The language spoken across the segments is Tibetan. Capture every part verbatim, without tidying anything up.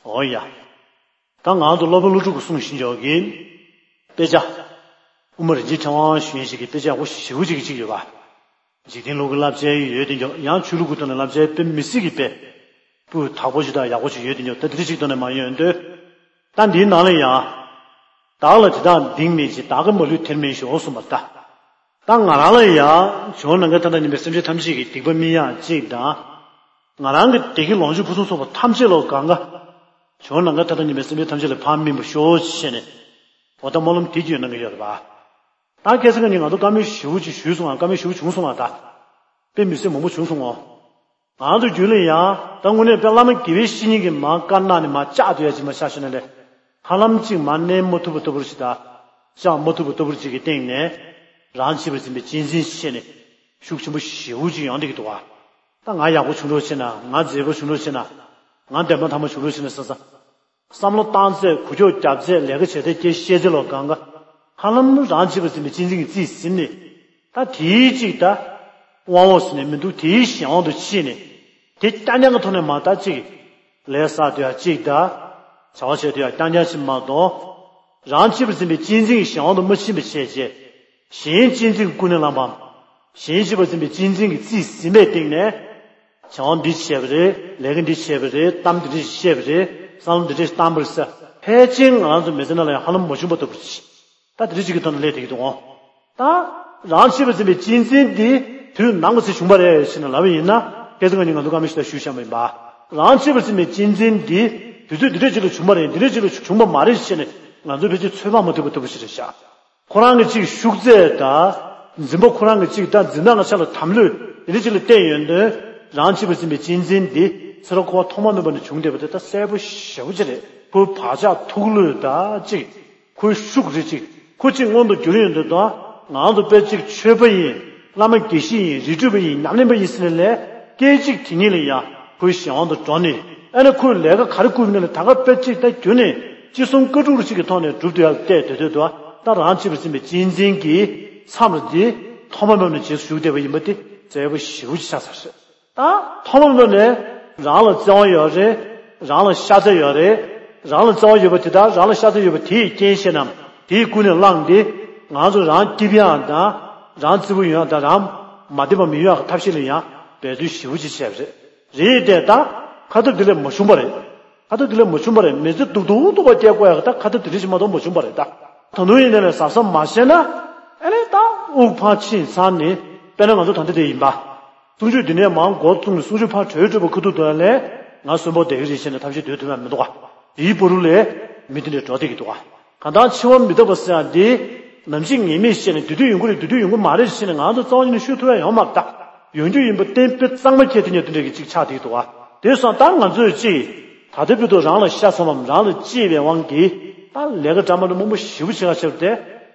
འོ་ཡ། ད་ང་ཚོ་སློབ་དཔོན་ཀླུ་སྒྲུབ་ཀྱིས་གསུངས་བཞིན་འཇོག་གི། དཔེ་ཆ། དབུ་མ་རིན་ཆེན་ཕྲེང་བ་ཞུ་མཁན་ཞིག་གི་དཔེ་ཆ་ཡག་པོ་ཞེ་པོ་ཅིག་གཅིག་ཡོད་པ། འཇིག་རྟེན་ལུགས་ཀྱི་བསླབ་བྱ་ཡོད་དེ་འཇོག་ཡང་ཆོས་ལུགས་ཀྱི་ཐོག་ནས་བསླབ་བྱ་དཔེ་མི་སྲིད་ཀྱི་དཔེ། སྤུས་དག་པོ་ཞིག་དང་ཡག་པོ་ཞིག་ཡོད་དེ་འཇོག་ད་དེ་རིགས་ཅིག་ཐོག་ནས་མ་ཡོང་དུས། ད་འདིའི་ནང་ལ་ཡང་། བདག་ལ་དེ་དག་འདིང་མེད་ཅིང་བདག་གི་མ་ལུས་དེར་མིན་ཤོག་གསུངས་པ་ལྟ། ད་ང་རང་ལ་ཡང་བྱུང་ནམ་མཁའི་མཐའ་དང་མཉམ་པའི་སེམས་ཅན་ཐམས་ཅད་ཀྱི་སྡིག་པ་མི་དབྱངས་གཅིག་དང་། ང་རང་གི་བདེ་སྐྱིད་ལོངས་སྤྱོད་ཕུན་སུམ་ཚོགས་པ་ཐམས་ཅད་ལོ་གང་ག་བྱུང་ནམ་མཁའི་མཐའ་དང་མཉམ་པའི་སེམས་ཅན་ཐམས་ཅད་ལ་ཕར་སྨིན་པར་ཤོག་ཅེས་ནས། འོ་ད་སྨོན་ལམ་དེ་རྒྱུན་གནང་གི་ཡོད་རེད་པ། ད་ཁ་སང་ཉིན་ང་ཚོ་བཀའ་མོལ་ཞེ་པོ་ཅིག་ཞུས་སོང་ང་བཀའ་མོལ་ཞེ་པོ་བྱུང་སོང་ང་ད། དཔེ་མི་སྲིད་མང་པོ་བྱུང་སོང་ངོ་། ང་ཚོ་རྒྱུན་ལ་ཡང་ད་དངོས་གནས་དཔེ་བླ་མ་དགེ་བའི་བཤེས་གཉེན་གྱིས་མར་བཀའ་གནང་ནས་མར་བཅག་སྡོད་ཡ་ཅིག་མ་ཆགས་ཤོར་ན་ལས། ཧ་ལམ་ཅིག་མར་གནས་མ་ཐུབ་པ་ལྟ་བུ་ཞིག་དང་། བཅག་མ་ཐུབ་པ་ལྟ་བུ་ཅིག་གི་སྟེང་ནས། རང་གཅེས་པར་འཛིན་པའི་གཅེས་འཛིན་ཆེ་ནས། ཤུགས་ཆེན་པོ་ཞེ་པོ་ཅིག་ཡོང་བསྡད་ཀྱི་འདུག་བ། ད་ང་ཡག་པོ་བྱུང་རོགས་བྱེད་ན་ང་མཛེས་པོ་བྱུང་རོགས་བྱེད་ན། ང་འདན་མ་ཐལ་མོ་བྱུང་རོགས་བྱེད་ན་ཟེར་ས། བསམ་བློ་བཏང་ཚད་གུ་ཅོག་རྒྱབ་ཚད་ལས་ཀ་བྱེད་ཚད་སྐྱེ་ཤེས་ཚད་ལོ་གང་ག་ཧ་ལམ་རང་གཅེས་པར་འཛིན་པའི་གཅེས་འཛིན་གྱི་རྩིས་ཟིན་ནས། ད་དེའི་གཅིག་ད། དབང་འོག་ཟིན་ནས་མི་འདུག་དེའི་གཞན་དབང་དུ་ཕྱིན་ནས། དེ་རྐྱང་རྐྱང་གི་ཐོག་ནས་མ་ད་གཅིག་ལས་བསགས་དུས་ཡང་གཅིག་ད། བྱ་བ་བྱེད་དུས་ཡང་རྐྱང་རྐྱང་ཕྱིན་མ་གཏོགས། རང་གཅེས་པར་འཛིན་པའི་གཅེས་འཛིན་གྱི་གཞན་དབང་དུ་མ་ཕྱིན་པའི་ཆེད་ཅེས། གཞན་གཅེས་འཛིན་ཀུན་ནས་བསླངས་པའམ། གཞན་གཅེས་པར་འཛིན་པའི་གཅེས་འཛིན་གྱི་རྩིས་ཟིན་པའི་སྟེང་ནས། བྱ་བ་འདི་བྱས་པ་རེད། ལས་ཀ་འདི་བྱས་པ་རེད། གཏམ་འདི་འདྲ་ཞིག་བཤད་པ་རེད། བསམ་བློ་འདི་འདྲ་ཞིག་བཏང་པ་རེད་ཟེར། ཕལ་ཆེར་ང་རང་ཚོ་མི་ཚེ་ནང་ལ་ཡང་ཧ་ལམ་མ་བྱུང་བ་ལྟ་བུ་རེད། ད་འདི་འདྲ་ཞིག་གི་ཐོག་ནས་སླེབས་བསྡད་ཀྱི་འདུག་འོང་། ད། རང་གཅེས་པར་འཛིན་པའི་གཅེས་འཛིན་འདི་དུས་ནམ་གྱི་ཚེ་བྱུང་བ་རེད་ཟེར་ནས་ལབ་པ་ཡིན་ན། ཁ་སང་ང་ནི་ང་ཚོ་བཀའ་མོལ་ཞིག་ད་ཞུས་བཞག་པ་ཡིན་པ། རང་གཅེས་པར་འཛིན་པའི་གཅེས་འཛིན་འདི་དུས་ཚོད་འདི་འདྲ་ཅིག་ལ་བྱུང་བ་རེད། འདི་འདྲ་ཅིག་ལ་བྱུང་བ་མ་རེད་ཟེར་ནས་ང་ཚོ་ཕལ་ཆེར་ཚོད་དཔག་མ་ཐུབ་པ་ལྟ་བུ་ཞིག་རེད་ཤག་ཁོ་རང་གི་གཅིག་ཤུགས་ཚད་དང་། འཛིན་པ་ཁོ་རང་གི་གཅིག་དང་འཛིན་སྟངས་ཀྱི་ཆ་ལ་དམ་ལྷོད་དེ་འདྲ་ཅིག་ལ་བལྟས་ཡོང་དུས། རང་གཅེས་པར་འཛིན་པའི་གཅེས་འཛིན་འདི་ཚེ་རབས་འཁོར་བ་ཐོག་མ་མེད་པ་ནས་བྱུང་བསྡད་པ་དེ་ད་གསལ་པོ་ཞེ་པོ་ཅིག་རེད། ཁོའི་བག་ཆགས་ཐུགས་ལུས་དང་གཅིག་ཁོའི་ཤུགས་རེད་ཅིག་ཁོ་གཅིག་མངོན་དུ་གྱུར་ཡོང་དུས་དང་། ང་ཚོ་དཔེ་གཅིག་ཆོས་པ་ཡིན། བླ་མ་དགེ་བཤེས་ཡིན། རིགས་རུས་པ་ཡིན། ཉམས་ལེན་པ་ཡིན་ཟེར་ནས་ལས། སྐད་ཅིག་དེ་ཉིད་ལ་ཡང་ཁོའི་གཞན་དབང་དུ་འགྲོ་ནས། ཨ་ནི་ཁོས་ལས་ཀ་ག་རེ་བསྐུལ་ནས་ལས་ད་ག་དཔེ་གཅིག་ད་རྒྱུན་ནས་ཅི་གསུང་བཀའ་སྒྲུབ་རུ་གཅིག་གི་ཐོག་ནས་སྒྲུབ་ཐུབ་ཡག་བལྟས་སྡོད་དུས་དང་། ད་རང་གཅེས་པར་འཛིན་པའི་གཅེས་འཛིན་གྱི་མཚམས་རེ་འདི་ཐོག་མ་མེད་ནས་རྗེས་སུ་ཞུགས་བསྡད་པ་ཡིན་པ་དེ་གསལ་པོ་ཞེ་པོ་ཅིག་ཆགས་ཚར་རེད། ད་ཐོག་མ་མེད་ནས་རང་ལ་བརྩེ་བ་ཡོད་རེད། རང་ལ་ཤ་ཚ་ཡོད་རེད། རང་ལ་བརྩེ་བ་ཡོད་པ་དེ་དག་རང་ལ་ཤ་ཚ་ཡོད་པ་དེའི་རྐྱེན་བྱས་ནམ། དེའི་ཀུན་ནས་བསླངས་ཏེ། ང་ཚོ་རང་སྐྱིད་པ་ཡང་དང་། རང་བརྩེ་པོ་ཡོང་ཡག་དང་རང་མ་བདེ་བ་མི་ཡོང་ཡག་གི་ཐབས་ཤེས་ལ་ཡང་འབད་བརྩོན་ཞེ་པོ་ཅིག་བྱས་པ་རེད། རེད་དེ་ད་ཁ་ཐུབ་དེ་ལས་མ་བྱུང་བ་རེད། ཁ་ཐུབ་དེ་ལས་མ་བྱུང་བ་རེད། མི་ཚེ་སྡུག་སྡུག་སྡུག་པ་སྐྱེལ་དགོས་ཡག་གི་ད་ཁ་ཐུབ་དེ་འདྲ་ཞིག་མ་གཏོགས་མ་བྱུང་བ་རེད་ད། ད་དུང་ཡིན་ནའི་ལས་གཟབ་གཟབ་མ་བྱས་ན། ཨ་ནི་ད་དབུགས་ཕར་ཕྱིན་ཚར་ནས་དཔེར་ན་ང་ཚོ་ད་ལྟ་དེ་ཡིན་པ། གསུང་ཆོས་འདི་ནས་མར་འགོ་བཙུགས་ནས་གསུང་ཆོས་ཕར་གྲོལ་གྲོལ་བ་ཁ་ཐུག་དོན་ལས་ང་གསོན་པོ་བསྡད་ཀྱི་རེད་ཟེར་ནས་ཐབས་ཤེས་སྡོད་ཐུབ་ཡག་མི་འདུག་ག་དེའི་བར་དུ་ལས་མི་དེ་འདྲས་འགྲོ་བསྡད་ཀྱི་འདུག་ག་གང་ལྟར་འཆི་བ་མི་རྟག་པ་ཟེར་ཡག་འདི་ནམ་འཆི་ངེས་མེད་བཤད་ནས་དེ་དུས་ཡོང་གི་རེད། དེ་དུས་ཡོང་གི་མ་རེད་ཟེར་ནས་ང་ཚོ་རྩ་བ་ཉིད་ནས་ཤོད་ཐུབ་ཡག་ཡོད་མ་རེད་ད། ཡོང་རྒྱུ་ཡིན་པ་གཏན་དཔེ་གཙང་མ་ཁྱེར་དེ་ཉིད་དེ་འདྲས་ཀྱི་གཅིག་ཆགས་བསྡད་ཀྱི་འདུག་ག་དེ་སོང་ཙང་ད་ང་ཚོས་གཅིག་ད་ལྟའི་བར་དུ་རང་ལ་ཤ་ཚ་བའམ་རང་ལ་གཅེས་པའི་དབང་གིས་ད་ལས་ཀ་འདྲ་མི་འདྲ་མང་པོ་ཞེ་པོ་བྱེད་ཡག་བྱས་པ་དེ་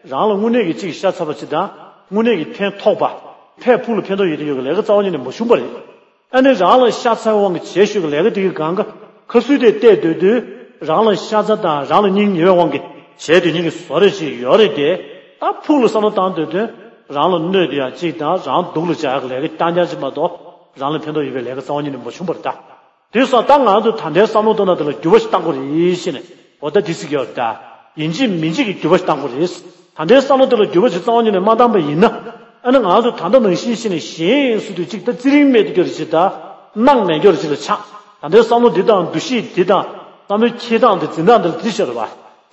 རང་ལ་དངོས་གནས་ཀྱི་གཅིག་ཤ་ཚ་བ་ཅིག་དང་། དངོས་གནས་ཀྱི་ཕན་ཐོགས་པ། ཕར་ཕུགས་ལ་ཕན་ཐོགས་ཡོད་དེ་ཡོད་ཀྱི་ལས་ཀ་རྩ་བ་ཉིད་ནས་མ་བྱུང་བ་རེད། ཨ་ནི་རང་ལ་ཤ་ཚ་བའི་དབང་གིས་བྱེད་ཤོས་ཀྱི་ལས་ཀ་དེ་གི་སྒང་ག་ཁ་སུས་དེ་བལྟས་སྡོད་དུས་རང་ལ་ཤ་ཚ་དང་རང་ལ་སྙིང་ཉེ་བའི་དབང་གིས་བྱས་དེ་ཉིད་ཀྱི་བཟོ་འདྲ་ཞིག་ཡོད་རེད་དེ། ད་ཕུགས་ལ་བསམ་བློ་བཏང་སྡོད་དུས་རང་ལ་གནོད་དེ་ཡག་གཅིག་དང་རང་སྡུག་ལ་བྱ་ཡག་གི་ལས་ཀ་རྐྱང་རྐྱང་ཅིག་མ་གཏོགས་རང་ལ་ཕན་ཐོགས་ཡོད་པའི་ལས་ཀ་རྩ་བ་ཉིད་ནས་མ་བྱུང་བ་རེད་ད། དེ་སོང་ཙང་ད་ང་ཚོ་ད་ལྟའི་བསམ་བློ་གཏོང་སྟངས་དེ་ལ་འགྱུར་བ་ཞིག་གཏང་དགོས་རེད་ཟེར་ནས་འོ་ད་དེ་ཟེར་གྱི་ཡོད་རེད་ད། ཡིན་གཅིག་མིན་གཅིག་གི་འགྱུར་བ་ཞིག་གཏང་དགོས་རེད། ད་ལྟའི་བསམ་བློ་དེ་ལ་འགྱུར་བ་ཞིག་རྩ་བ་ཉིད་ནས་མ་བཏང་པ་ཡིན་ན། ཨ་ནི་ང་ཚོ་ད་ལྟ་ནང་བཞིན་བྱས་ནས་གཞན་སུ་དེ་གཅིག་ད་རྩེ་རིང་མེད་དུ་གྱུར་ཅིག་དང་། སྣང་མེད་གྱུར་ཅིག་ལ་ཆགས། ད་ལྟའི་བསམ་བློ་འདི་དང་འདུ་ཤེས་འདི་དང་། བསམ་བློའི་འཁྱེར་སྟངས་འདི་འཛིན་སྟངས་འདི་ལ་དེ་བྱས་རེད་བ།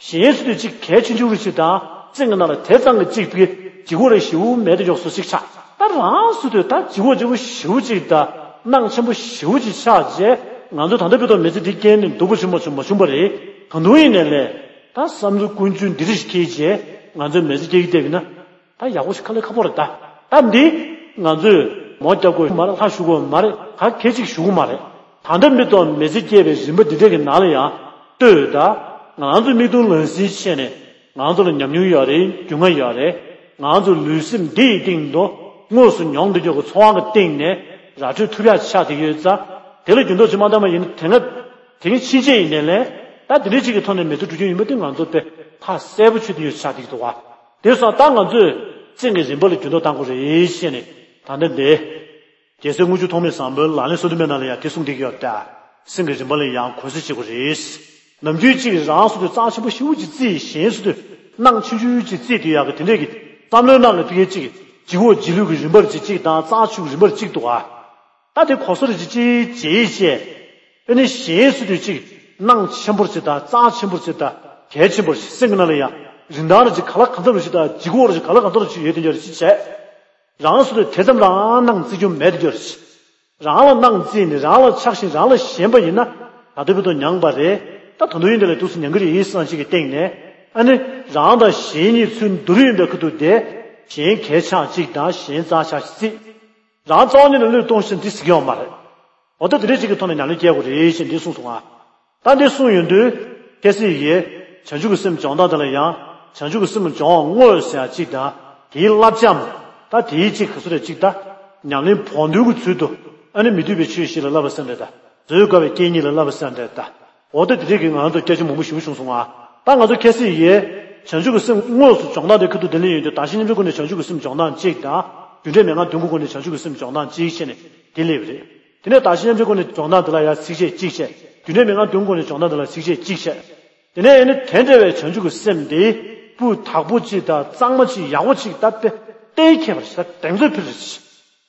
གཞན་སུ་དེ་གཅིག་གལ་ཆེ་ཆུང་རུ་ཞིག་དང་། བཙན་གྱི་ནང་ལ་དེ་ཙམ་གྱི་གཅིག་གི་ལྗིད་ཁོག་རེ་ཞེ་པོ་མེད་དུ་འཇོག་སོ་ཞིག་ཆགས། ད་རང་སུ་དེ་ད་ལྗིད་ཁོག་ལྗིད་ཁོག་ཞེ་པོ་ཅིག་དང་། སྣང་ཆེན་པོ་ཞེ་པོ་ཅིག་ཆགས་རྗེས་ང་ཚོ་ད་ལྟ་བར་དུ་མི་ཚེ་འདི་སྐྱེལ་ནས་སྡུག་པོ་ཆེན་པོ་ཆུང་མ་བྱུང་བ་རེད། ད་དུང་ཡིན་ནའི་ལས། ད་བསམ་ཚུལ་ཀུན་སྤྱོད་འདི་རིགས་ཤིག་འཁྱེར་རྗེས་ང་ཚོའི་མི་ཚེ་སྐྱེལ་གྱི་བསྡད་པ་ཡིན་ན། ད་ཡག་པོ་ཞིག་དཀའ་ལས་ཁག་པོ་རེད་ད། ད་འདི་ང་ཚོས་མོ་རྒྱག་དགོས་མ་རེད། ལྷ་ཞུ་དགོས་མ་རེད། ག་གེ་ཅིག་ཞུ་དགོས་མ་རེད། ད་ལྟ་མི་ཐོག་མི་ཚེ་སྐྱེལ་བའི་རིམ་པ་འདི་འདྲ་གི་ནང་ལ་ཡང་ལྟོས་ད། ང་ཚོ་མིག་མཐོང་ལག་ཟིན་བྱས་ནས་ང་ཚོ་ལ་ཉམས་མྱོང་ཡོད་རེད། རྒྱུས་མངའ་ཡོད་རེད། ང་ཚོ་ལུས་སེམས་འདི་ཡི་སྟེང་དུ་དངོས་སུ་མྱོང་བསྡད་ཀྱོག་གི་ཚོར་བ་གི་སྟེང་ནས་ར་སྤྲོད་ཐུབ་ཡག་ཆགས་བསྡད་ཡོད་ཙང་། དེ་ལ་འགྱུར་ལྡོག་ཅིག་མ་བཏང་བ་ཡིན་ན་དེ་སྔ་དེ་སྔ་ཕྱིན་ཆད་ཡིན་ནའི་ལས། ད་འདི་འདྲ་ཅིག་གི་ཐོག་ནས་མི་ཚེ་སྒྲུབ་རྒྱུ་ཡིན་པ་དེ་ང་ཚོ་དཔེ་ཁ་གསལ་པོ་ཆོད་དེ་ཡོད་ཆགས་བསྡད་ཀྱི་འདུག་བ། དེ་སོང་ད་ང་ཚོས་བཙན་གྱི་རིམ་པ་ལ་འགྱུར་ལྡོག་བཏང་དགོས་རེད་ཞེས་ནས་ད་ལྟ་འདི། རྒྱལ་སྲས་དངུལ་ཆུ་ཐོགས་མེད་བཟང་པོའི་ལག་ལེན་སོ་བདུན་པའི་ནང་ལ་ཡང་དེ་གསུངས་བསྡད་ཀྱི་ཡོད་ད། སེམས་ཀྱི་རིམ་པ་ལ་ཡང་གོམས་གཤིས་བྱེད་དགོས་རེད། ནམ་རྒྱུན་གཅིག་རང་སོ་སོ་རྩ་ཆེན་པོ་ཞེ་པོ་ཅིག་བརྩིས། གཞན་སོ་སོ་སྣང་ཆུང་ཆུང་ཅིག་བརྩིས་དུས་ཡག་གི་དེ་འདྲས་ཀྱི་བསམ་བློའི་ནང་ལ་ཕ་གི་གཅིག་ལྗིད་ཁོག་ལྗིད་ལུས་ཀྱི་རིམ་པར་ཅིག་གཅིག་དང་། རྩ་ཆུང་རིམ་པར་གཅིག་འདུག་ག་ད་དེ་གོ་སོ་རེ་ཅིག་ཅིག་བྱེད་བྱས། ཨ་ནི་གཞན་སོ་སོ་ཅིག་སྣང་ཆེན་པོར་ཅིག་དང་། རྩ་ཆེན་པོར་ཅིག་དང་། གལ་ཆེན་པོར་ཅིག་སེམས་ཀྱི་ནང་ལ་ཡང་རིན་ཐང་རེ་ཅིག་ག་ལ་ག་ཚོད་རེ་ཅིག་དང་། ལྗིད་ཁོག་རེ་ཅིག་ག་ལ་ག་ཚོད་རེ་ཅིག་ཡོད་དེ་འདྲ་རེ་ཅིག་བྱས། རང་སོ་སོ་དེ་ཙམ་རང་སྣང་བརྩི་རྒྱུ་མེད་དེ་འདྲ་རེ་ཅིག་རང་ལ་སྣང་བརྩིས་ནས་རང་ལ་ཆགས་ཤིང་རང་ལ་ཞེན་པ་ཡིན་ན། ད་ལྟ་བར་དུ་མྱངས་པ་རེད། ད་ད་དུང་ཡིན་དེ་ལས་འདུག་སེ་མྱང་གི་རེད་བསམ་ཅིག་གི་སྟེང་ནས། ཨ་ནི་རང་དང་གཞན་གཉིས་ཚུར་བསྡུར་ཡོང་བའི་ཁ་ཐུག་དེ། གཞན་གལ་ཆགས་གཅིག་དང་། གཞན་རྩ་ཆགས་ཤིག་བརྩིས། རང་རྩ་བ་ཉིད་ནས་བློས་གཏོང་ཤེས་ན་འདི་ཟེར་གྱི་ཡོད་མ་རེད། འོ་ད་དེ་འདྲ་ཅིག་གི་ཐོག་ནས་ཉམས་ལེན་སྐྱེལ་དགོས་རེད་ཅེས་འདི་གསུངས་སོང་ང་། ད་འདི་གསུངས་ཡོང་དུས། ཁ་སང་ཡི་གེ་བྱང་ཆུབ་ཀྱི་སེམས་སྦྱོང་སྟངས་དེ་ལ་ཡང་། བྱང་ཆུབ་ཀྱི་སེམས་སྦྱོང་བ་དངོས་ཟེར་ཡག་གཅིག་དང་། དེའི་བསླབ་བྱའམ། ད་དེའི་གཅིག་ག་ཚོད་རེ་གཅིག་ད། ཉམས་ལེན་བོགས་འདོན་གྱི་ཚུལ་དུ། ཨ་ནི་མི་སྡུག་པའི་ཆོས་བཞི་ལ་བསླབ་པ་ཟེར་འདྲ་ད། བཟོད་དཀའ་བའི་རྐྱེན་གཉིས་ལ་བསླབ་པ་ཟེར་འདྲ་ད། འོ་ད་དེ་རིགས་ཀྱི་ང་ཚོ་སྐད་ཆ་མང་པོ་ཞིག་བྱུང་སོང་ང་། ད་ང་ཚོ་ཁ་སང་ཡི་གེ་བྱང་ཆུབ་ཀྱི་སེམས་དངོས་སུ་སྦྱོང་སྟངས་དེ་ཁ་ཐུག་དེ་ལ་ཡིན་དུས། བདག་གཞན་མཉམ་བརྗེའི་སྒོ་ནས་བྱང་ཆུབ་ཀྱི་སེམས་སྦྱོང་སྟངས་གཅིག་དང་། རྒྱུ་འབྲས་མན་ངག་བདུན་གྱི་སྒོ་ནས་བྱང་ཆུབ་ཀྱི་སེམས་སྦྱོང་སྟངས་གཅིག་བྱས་ནས་དེ་སླེབས་པ་རེད། དེ་ནས་བདག་གཞན་མཉམ་བརྗེའི་སྒོ་ནས་སྦྱོང་སྟངས་དེ་ལ་ཡང་ཚིགས་བཅད་གཅིག་བྱས། རྒྱུ་འབྲས་མན་ངག་བདུན་གྱི་སྒོ་ནས་སྦྱོང་སྟངས་དེ་ལ་ཚིགས་བཅད་གཅིག་བྱས། དེ་ནས་ཨ་ནི་དེ་འདྲ་བའི་བྱང་ཆུབ་ཀྱི་སེམས་དེ་སྤུས་དག་པོ་གཅིག་དང་། གཙང་མ་གཅིག་ཡག་པོ་གཅིག་ད་དཔེ་གཏན་འཁེལ་བ་རེད། གདེང་ཚོད་ཕུལ་རེད།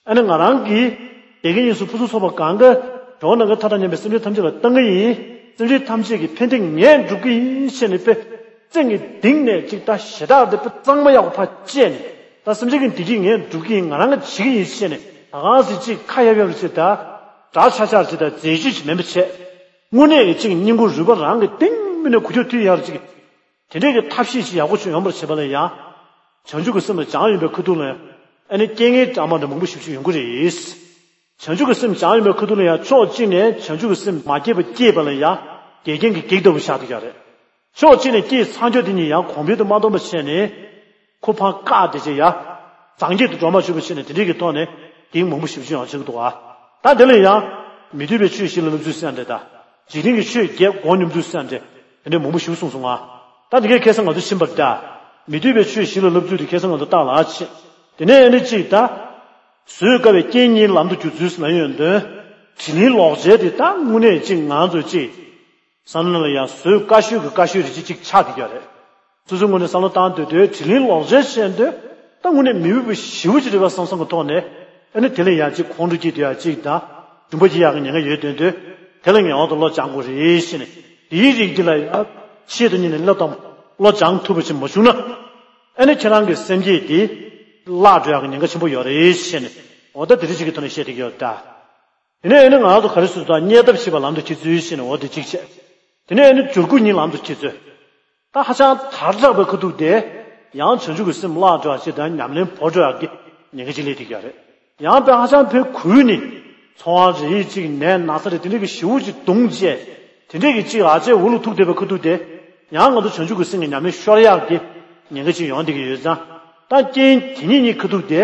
ཨ་ནི་ང་རང་གིས་དགེ་རྒན་ཡིན་སོང་། ཕུན་སུམ་ཚོགས་པ་གང་ག་གྲོགས་ནང་གི་མཐའ་དག་མཉམ་པའི་སེམས་ཅན་ཐམས་ཅད་ལ་བཏང་གི་ཡིན། སེམས་ཅན་ཐམས་ཅད་ཀྱི་ཕན་བདེ་ངས་སྒྲུབ་ཀྱི་ཡིན་ཞེས་ནས་དཔེ་བཙན་གྱིས་གདིང་ནས་གཅིག་ད་ཞེ་དྲག་དེ་དཔེ་གཙང་མ་ཡག་པོ་ཕར་བཅད་ནས། ད་སེམས་ཅན་གྱི་བདེ་སྐྱིད་ངས་སྒྲུབ་ཀྱི་ཡིན། ང་རང་གིས་བྱེད་ཀྱི་ཡིན་ཞེས་ནས། ད་གང་ཟེར་གཅིག་ཁ་ཡབ་ཡབ་རེ་བྱེད། ད་འདྲ་ཆགས་ཆགས་རེ་བྱེད། ད་རྫས་སྤྱོད་ཅིག་མིན་པ་བྱས། དངོས་གནས་ཀྱི་གཅིག་སྙིང་ཁུང་རུས་པ་རང་གི་གཏིང་མིན་ནས་འགུལ་སྐྱོད་ཐུབ་ཡག་རེ་གཅིག་དེ་འདྲའི་གི་ཐབས་ཤེས་ཤིག་ཡག་པོ་ཅིག་ཡོང་བར་བྱེད་པ་ལ་ཡང་། བྱང་ཆུབ་ཀྱི་སེམས་ལ་སྦྱངས་ཡོང་བའི་ཁ་ཐུག་ལ་ཡང་། ཨ་ནི་རྐྱེན་ངན་སྦྲགས་མ་འདྲ་མང་པོ་ཞིག་ཞིག་ཡོང་གི་རེད། བྱང་ཆུབ་ཀྱི་སེམས་སྦྱངས་ཡོང་བའི་ཁ་ཐུག་ལ་ཡང་། ཕྱོགས་གཅིག་ནས་བྱང་ཆུབ་ཀྱི་སེམས་མ་སྐྱེས་པ་སྐྱེས་པ་ལ་ཡང་། འགལ་རྐྱེན་གྱི་གེགས་ལྟ་བུ་ཆགས་བསྡད་ཡོད་རེད། ཕྱོགས་གཅིག་ནས་སྐྱེས་ཚར་ཀྱོག་དེ་ཉིད་ཡང་གོང་འཕེལ་དུ་མ་གཏོང་བ་བྱས་ནས། ཁོ་ཕར་བཀག་བསྡད་བྱས་ཡ། རྫོགས་བྱེད་དུ་འགྲོ་མ་བཅུག་པ་བྱས་ནས། དེ་འདྲའི་གི་ཐོག་ནས་གེགས་མང་པོ་ཞིག་ཞིག་ཡོང་ཆོག་གི་འདུག་ཨ། ད་དེ་ལ་ཡང་། མི་སྡུག་པའི་ཆོས་བཞི་ལ་བསླབ་ཚུལ་ཟེར་འདྲ་ད། འཇིག་རྟེན་གྱི་ཆོས་བརྒྱད་སྒོམ་སྙོམས་ཚུལ་ཟེར་འདྲ། དེ་འདྲའི་མང་པོ་ཞིག་གསུངས་སོང་ང་། ད་དེ་གའི་ཁ་སང་ང་ཚོ་ཕྱིན་པ་འདྲ། མི་སྡུག་པའི་ཆོས་བཞི་ལ་བསླབ་ཚུལ་དེ་ཁ་སང་ང་ཚོ་བལྟས་ལ་ཕྱིན། དེ་ནས་ཨ་ནི་གཅིག་ད། བཟོད་དཀའ་བའི་རྐྱེན་གཉིས་ལམ་དུ་བསྒྱུར་ཚུལ་ཟེར་ན་ཡོང་དོན། དྲིན་ལན་ལོག་འཇལ་དེ་ད་དངོས་གནས་གཅིག་ང་ཚོ་གཅིག་བསམ་བློ་ལ་ཡང་བཟོད་དཀའ་ཤོས་ཀྱི་དཀའ་ཤོས་རེ་ཅིག་ཅིག་ཆགས་བསྡད་ཀྱི་ཡོད་རེད། སོ་སོའི་ངོས་ནས་བསམ་བློ་བཏང་སྡོད་དུས། དྲིན་ལན་ལོག་འཇལ་བྱས་དུས། ད་དངོས་གནས་མི་འོས་པ་ཞེ་པོ་ཅིག་རེད་པ་བསམ་བསམ་གྱི་ཐོག་ནས། ཨ་ནི་དེ་ལ་ཡང་ཅིག་ཁོང་ཁྲོ་སྐྱེས་དུས་ཡང་གཅིག་དང་། འདུན་པ་སྐྱེ་ཡག་གི་ཉེན་ཁ་ཡོད་དོན་དུས། དེ་ལ་ངེས་པར་དུ་བློ་སྦྱང་དགོས་རེད་ཞེས་ནས། དེའི་རིགས་འདི་ལ་ཡང་ཆེད་དུ་གཉེར་ནས་བློ་བཏང་། བློ་སྦྱང་ཐུབ་པ་ཞིག་མ་བྱུང་ན། ཨ་ནི་ཁྱེད་རང་གི་སེམས་བསྐྱེད་འདི་བརླག་འགྲོ་ཡག་གི་ཉེན་ཁ་ཆེན་པོ་ཡོད་རེད་ཞེས་ནས། འོ་ད་དེ་རིགས་ཅིག་གི་ཐོག་ནས་བཤད་བསྡད་ཀྱི་ཡོད་ད། དེ་ནས་ཨ་ནི་ང་ཚོ་ག་རེ་ཟེར་དང་། བརྙས་ཐབས་བྱེད་པ་ལམ་དུ་བྱེད་ཚུལ་ཞེས་ནས། འོ་དེ་གཅིག་བྱས། དེ་ནས་ཨ་ནི་འབྱོར་རྒུད་གཉིས་ལམ་དུ་བྱེད་ཚུལ། ད་ཧ་ཅང་དར་དྲགས་པའི་ཁ་ཐུག་དེ། ཡང་བྱང་ཆུབ་ཀྱི་སེམས་བརླག་འགྲོ་ཡག་ཅིག་དང་། ཉམས་ལེན་བོར་འགྲོ་ཡག་གི་ཉེན་ཁ་ཅིག་སླེབས་བསྡད་ཀྱི་ཡོད་རེད། ཡང་དཔེ་ཧ་ཅང་དཔེ་གུས་ནས། ཚོར་བ་རེ་ཅིག་ནད་ན་ཚ་རེ་དེ་འདྲ་གི་ཞེ་པོ་ཅིག་གདོང་བཅས། དེ་འདྲ་གི་ཅིག་ཨ་ཅེ་འུ་ལུ་ཐུག་བསྡད་པའི་ཁ་ཐུག་དེ། ཡང་ང་ཚོ་བྱང་ཆུབ་ཀྱི་སེམས་ཀྱི་ཉམས་ལེན་ཤོར་ཡག་གི་ཉེན་ཁ་ཅིག་ཡོང་བསྡད་ཀྱི་ཡོད་ཙང་། ད་རྐྱེན་དེ་གཉིས་གཉིས་ཁ་ཐུག་དེ།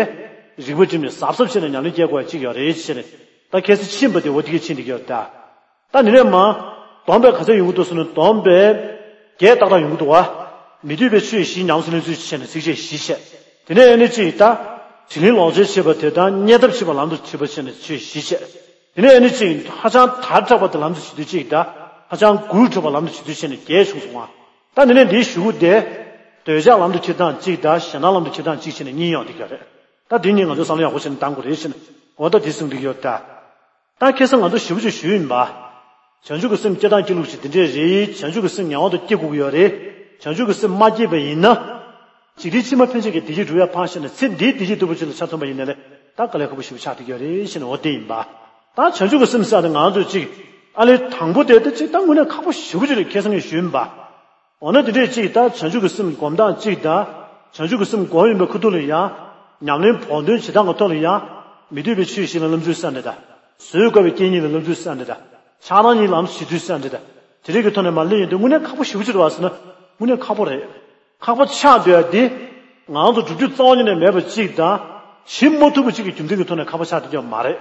རིག་པ་བསྒྲིམས་ནས་གཟབ་གཟབ་བྱས་ནས་ཉམས་ལེན་སྐྱེལ་དགོས་ཡག་ཅིག་ཡོད་རེད་ཟེར་ནས། ད་ཁ་སང་ཕྱིན་པ་དེ་འོ་དེ་ག་ཕྱིན་བསྡད་ཀྱི་ཡོད་རེད་ད། ད་དེ་ནས་མར། སྡོམ་པས་ག་ཚོད་ཡོང་གི་འདུག་ཟེར་ན། སྡོམ་པས་བརྒྱད་ཏག་ཏག་ཡོང་གི་འདུག་བ། མི་སྡུག་པའི་ཆོས་བཞི་ཉམས་སུ་ལེན་ཚུལ་བྱས་ནས་ཚིགས་བཅད་བཞི་བཤད། དེ་ནས་ཨ་ནི་གཅིག་ད། དྲིན་ལན་ལོག་འཇལ་བྱེད་པ་དེ་དང་། བརྙས་ཐབས་བྱེད་པ་ལམ་དུ་བྱེད་པ་བྱས་ནས་ཆོས་བཞི་བཤད། དེ་ནས་ཨ་ནི་གཅིག་ཧ་ཅང་དར་དྲགས་པ་དེ་ལམ་དུ་བྱེད་ཚུལ་གཅིག་དང་། ཧ་ཅང་རྒུད་དྲགས་པ་ལམ་དུ་བྱེད་ཚུལ་བྱས་ནས་བརྒྱད་བྱུང་སོང་བ། ད་དེ་ནས་འདིའི་གཞུག་གུ་དེ། འདོད་ཆགས་ལམ་དུ་བྱེད་སྟངས་གཅིག་དང་། ཞེ་སྡང་ལམ་དུ་བྱེད་སྟངས་གཅིག་བྱས་ནས་གཉིས་ཡོང་བསྡད་ཀྱི་ཡོད་རེད། ད་འདི་གཉིས་ང་ཚོས་བསམ་བློ་ཡག་པོ་བྱས་ནས་གཏང་དགོས་རེད་ཟེར་ནས། འོ་ད་འདི་གསུངས་བསྡད་ཀྱི་ཡོད་ད། ད་ཁ་སང་ང་ཚོ་ཞེ་པོ་ཅིག་ཞུས་ཡིན་པ། བྱང་ཆུབ་ཀྱི་སེམས་སྐྱེ་སྟངས་སྐྱེ་ལུགས་ཤིག་འདི་འདྲས་རེད། བྱང་ཆུབ་ཀྱི་སེམས་ངེས་པར་དུ་སྐྱེ་དགོས་ཀྱི་ཡོད་རེད། བྱང་ཆུབ་ཀྱི་སེམས་མ་སྐྱེས་པ་ཡིན་ན། འཇིག་རྟེན་ཕྱི་མ་ཕན་ཆད་ཀྱི་བདེ་སྐྱིད་སྒྲུབ་ཡ་ཕངས་ཤེས་ནས། ཚེ་འདིའི་བདེ་སྐྱིད་ལྟ་བུ་ཅིག་ལ་ཆ་མཚོན་པ་ཡིན་ན་ལས། ད་དཀའ་ལས་ཁག་པོ་ཞེ་པོ་ཆགས་བསྡད་ཀྱི་ཡོད་རེད་ཟེར་ནས། འོ་དེ་ཡིན་པ། ད་བྱང་ཆུབ་ཀྱི་སེམས་ཟེར་ཡ་དེ་ང་ཚོས་ཅིག་ཨ་ལས་དང་པོ་དེ་ད་ཅིག་ད་དངོས་གནས་ཁག་པོ་ཞེ་པོ་ཅིག་རེད། ཁ་སང་ངས་ཞུས་ཡིན་པ། འོ་ན་དེ་འདྲས་ཅིག་ད་བྱང་ཆུབ་ཀྱི་སེམས་སྒོམ་སྟངས་གཅིག་དང་། བྱང་ཆུབ་ཀྱི་སེམས་སྒོམ་ཡོང་བའི་ཁ་ཐུག་ལ་ཡང་། ཉམས་ལེན་བོགས་འདོན་བྱེད་སྟངས་ཀྱི་ཐོག་ལ་ཡང་། མི་སྡུག་པའི་ཆོས་བཞི་ལ་བསླབ་ཚུལ་ཟེར་འདྲ་དང་། བཟོད་དཀའ་བའི་རྐྱེན་གཉིས་ལ་བསླབ་ཚུལ་ཟེར་འདྲ་དང་། ཆགས་སྡང་གཉིས་ལམ་དུ་བྱེད་ཚུལ་ཟེར་འདྲ་དང་། དེ་རིགས་ཀྱི་ཐོག་ནས་མར་སླེབས་ཡོང་དུས། དངོས་གནས་ཁག་པོ་ཞེ་པོ་ཅིག་རེད་པ་ཟེར་ན། དངོས་གནས་ཁག་པོ་རེད། ཁག་པོ་ཆགས་སྡོད་ཡ་འདི། ང་ཚོ་སྒྲུབ་རྒྱུ་རྩ་བ་ཉིད་ནས་མེད་པ་གཅིག་དང་། བྱེད་མ་ཐུབ་པ་གཅིག་གི་རྒྱུ་མཚན་གྱི་ཐོག་ནས་ཁག་པོ་ཆགས་བསྡད་ཀྱི་ཡོད་མ་རེད།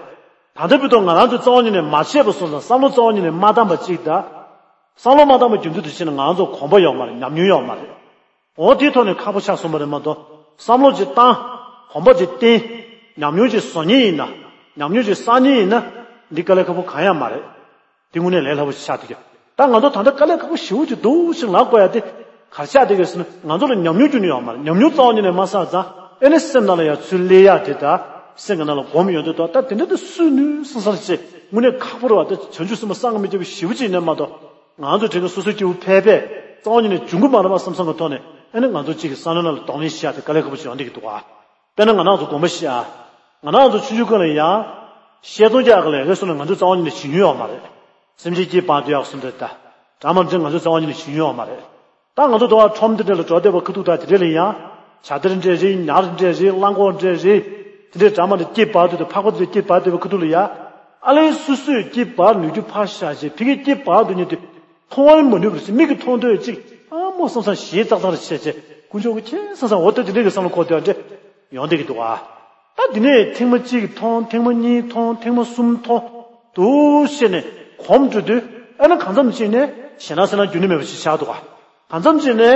ད་ལྟ་བར་དུ་ང་རང་ཚོས་རྩ་བ་ཉིད་ནས་མ་བྱས་པ་སོང་ཙང་། བསམ་བློ་རྩ་བ་ཉིད་ནས་མ་བཏང་བ་གཅིག་དང་། བསམ་བློ་མ་བཏང་བའི་རྒྱུ་མཚན་དུ་བྱས་ན། ང་ཚོ་གོམས་པ་ཡོད་མ་རེད། ཉམས་མྱོང་ཡོད་མ་རེད། འོ་དེའི་ཐོག་ནས་ཁག་པོ་ཆགས་སོང་བ་རེད་མ་གཏོགས། བསམ་བློ་ཅིག་བཏང་། གོམས་པ་ཅིག་བསྟེན། ཉམས་མྱོང་ཅིག་བཟོ་མཁན་ཡིན་ན། ཉམས་མྱོང་ཅིག་བསགས་མཁན་ཡིན་ན། འདི་དཀའ་ལས་ཁག་པོ་གང་ཡང་མ་རེད། དེ་དངོས་གནས་ལས་སླ་པོ་ཞིག་ཆགས་བསྡད་ཀྱི་ཡོད། ད་ང་ཚོ་ད་ལྟ་དཀའ་ལས་ཁག་པོ་ཞེ་པོ་ཅིག་འདུག་ཞེས་ལབ་དགོས་ཡ་དེ་ག་རེ་ཆགས་བསྡད་ཀྱི་ཡོད་ཟེར་ན། ང་ཚོ་ལ་ཉམས་མྱོང་ཁྱོན་ནས་ཡོད་མ་རེད། ཉམས་མྱོང་རྩ་བ་ཉིད་ནས་མ་བསགས་ཙང་ཨེ་ནི་སེམས་ནང་ལ་ཡ་ཚུར་སླེབས་ཡ་དེ། ད་སེམས་ཀྱི་ནང་ལ་སྒོམ་ཡོང་དུས་ད་ད་དེ་འདྲ་དེ་སུས་ནུས་བསམ་བསམ་བྱས། དངོས་གནས་ཁག་པོ་རེད་བ། ད་བྱང་ཆུབ་སེམས་དཔའ་བསམ་གྱིས་མི་ཁྱབ་པ་ཞེ་པོ་ཅིག་ཡིན་ནའི་མ་གཏོགས། ང་ཚོ་དེ་ག་སོ་སོའི་སྐྱེ་བོ་ཕལ་པས་རྩ་བ་ཉིད་ནས་འབྱུང་གི་མ་རེད་པ་བསམ་བསམ་གྱི་ཐོག་ནས། ཨེ་ནི་ང་ཚོ་གཅིག་གི་བསམ་བློའི་ནང་ལ་གདོང་ལེན་བྱེད་ཡ་དེ་དཀའ་ལས་ཁག་པོ་ཞིག་ཡོང་བསྡད་ཀྱི་འདུག་ག། དཔེར་ན་ང་རང་ཚོ་དགོངས་པ་བཞེས་ཨ། ང་རང་ཚོ་ཆུང་ཆུང་སྒང་ལ་ཡ། བཤད་སྟོང་རྒྱག་གི་ལས་ཀ་སོགས་ལ་ང་ཚོས་རྩ་བ་ཉིད་ནས་བྱེད་མྱོང་ཡོད་མ་རེད། སེམས་ཅན་སྐྱེ་བར་དུ་ཡག་གསུམ་རེད་ད། དྲང་མ་འདྲ་ང་ཚོས་རྩ་བ་ཉིད་ནས་བྱེད་མྱོང་ཡོད་མ་རེད། ད་ང་ཚོ་དུ་བ་ཁྲོམ་དེ་འདྲ་ལ་འགྲོ་བསྡད་པ་ཁ་ཐུག་ད་དེ་འདྲ་ལ་ཡ། བྱ་དེར་འདྲ་རེད། ཉར་འདྲ་རེད། གླང་གོག་འདྲ་རེད། དེ་འདྲའི་དྲང་མ་འདྲ་སྐྱེ་བར་དུ་དང་ཕག་པ་དེ་འདྲ་སྐྱེ་བར་དུ་ཡོད་པ་ཁ་ཐུག་ལ་ཡ། ཨ་ལས་སོ་སོས་སྐྱེ་བར་ནུས་རྒྱུ་ཕར་བཞག་བྱས། ཕ་གིར་སྐྱེ་བར་དུ་ཉིད་དུ། མཐོང་བར་མ་ནུས་པར་སེམས་མིག་གིས་མཐོང་འདོད་ཅིག་ཨ་མོ་བསམ་བསམ་ཞེ་ཙག་ཙག་བྱས་བྱས། དཀོན་མཆོག་གི་ཁྱེད་བསམ་བསམ་འོ་ད་དེ་འདྲའི་གི་བསམ་བློ་འཁོར་དེ་འདྲ་ཡོང་བསྡད་ཀྱི་འདུག་ཨ། ད་དེ་ནས་ཐེངས་མ་གཅིག་མཐོང་། ཐེངས་མ་གཉིས་མཐོང་། ཐེངས་མ་གསུམ་མཐོང་། འདུག་བྱས་ནས་གོམས་འགྲོ་དུས། ཨ་ནི་གང་འཚམ་ཅིག་ནས་ཞེད་སྣང་སེར་སྣ་རྒྱུན་ནས་མེད་པ་ཞིག་ཆགས་འདུག་ག། གང་འཚམ་ཅིག་ནས་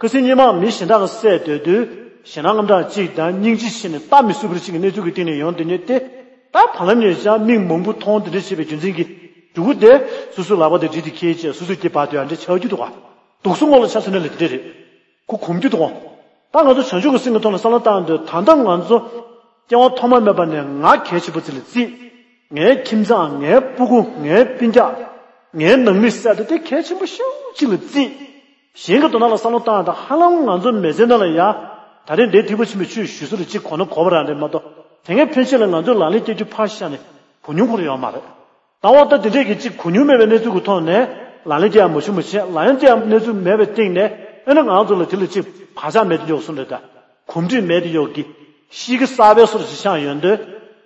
ཁ་སང་སྔོན་མ་མི་གཞན་དག་གིས་བསད་སྡོད་དུས། ཞེད་སྣང་དངངས་སྐྲག་ཅིག་དང་སྙིང་རྗེ་བྱས་ནས་ལྟ་མི་བཟོད་པ་ཅིག་གི་གནས་ཚུལ་གྱི་སྟེང་ནས་ཡོང་དེ་ཉིད་དེ། ད་བར་ལམ་ནས་ཀྱང་མིག་མང་པོ་མཐོང་དེ་འདྲ་བྱས་པའི་རྒྱུ་མཚན་གྱིས། འབྲུ་གུ་དེ་སོ་སོའི་ལག་པ་དེ་སྒྲིལ་ཏེ་འཁྱེར་བྱས། སོ་སོའི་སྐྱེ་བར་དུ་ཡང་འདྲ་ཆགས་རྒྱུ་འདུག་ག། དུག་གསུམ་འོག་ལ་ཆ་མཚོན་ན་ལས་དེ་འདྲ་རེད། ཁོ་གོམས་རྒྱུ་འདུག་ག། ད་ང་ཚོ་བྱང་ཆུབ་ཀྱི་སེམས་ཀྱི་ཐོག་ལ་བསམ་བློ་བཏང་དུས། ད་ལྟ་ང་ཚོ་སྐྱེ་བ་ཐོག་མ་མེད་པ་ནས་ང་གལ་ཆེན་པོ་ཅིག་ལ་བརྩིས། ངའི་ཁྱིམ་ཚང་། ངའི་སྤུ་གུ། ངའི་སྤུན་ཀྱག། ངའི་ནང་མི་ཟེར་དེ་དེ་གལ་ཆེན་པོ་ཤོས་ཅིག་ལ་བརྩིས། གཞན་གྱི་དོན་དག་ལ་བསམ་བློ་བཏང་ཡག་དང་། ཧ་ལམ་ང་ཚོ་མི་ཚེའི་ནང་ལ་ཡ། ད་རེས་འདིར་ཐེག་པ་ཆེན་པོའི་ཆོས་ཞུ་ས་རེད། གཅིག་གོ་ན་གོ་བ་རང་རེད་མ་གཏོགས། དེ་སྔའི་ཕན་ཆད་ལ་ང་ཚོས་ལག་ལེན་བསྟར་རྒྱུ་ཕར་བཞག་ནས་གོ་མྱོང་ཁོ་རང་ཡོད་མ་རེད། ད་འོ་ད་དེ་འདྲས་ཀྱི་གཅིག་གོ་མྱོང་མེད་པའི་གནས་ཚུལ་གྱི་ཐོག་ནས། ལག་ལེན་བསྟར་ཡག་མ་བྱུང་མ་བྱས། ལག་ལེན་བསྟར་ཡག་གནས་ཚུལ་མེད་པའི་སྟེང་ནས། ཨ་ནི་ང་ཚོ་ལ་དེ་ལ་གཅིག་བག་ཆགས་མེད་དུ་འཇོག་གསུངས་རེད་ད། གོམས་འདྲིས་མེད་དུ་འཇོག་གི། གཤིས་ཀ་གསར་པའི་བཟོ་འདྲ་ཞིག་ཆགས་ཡོང་དུས།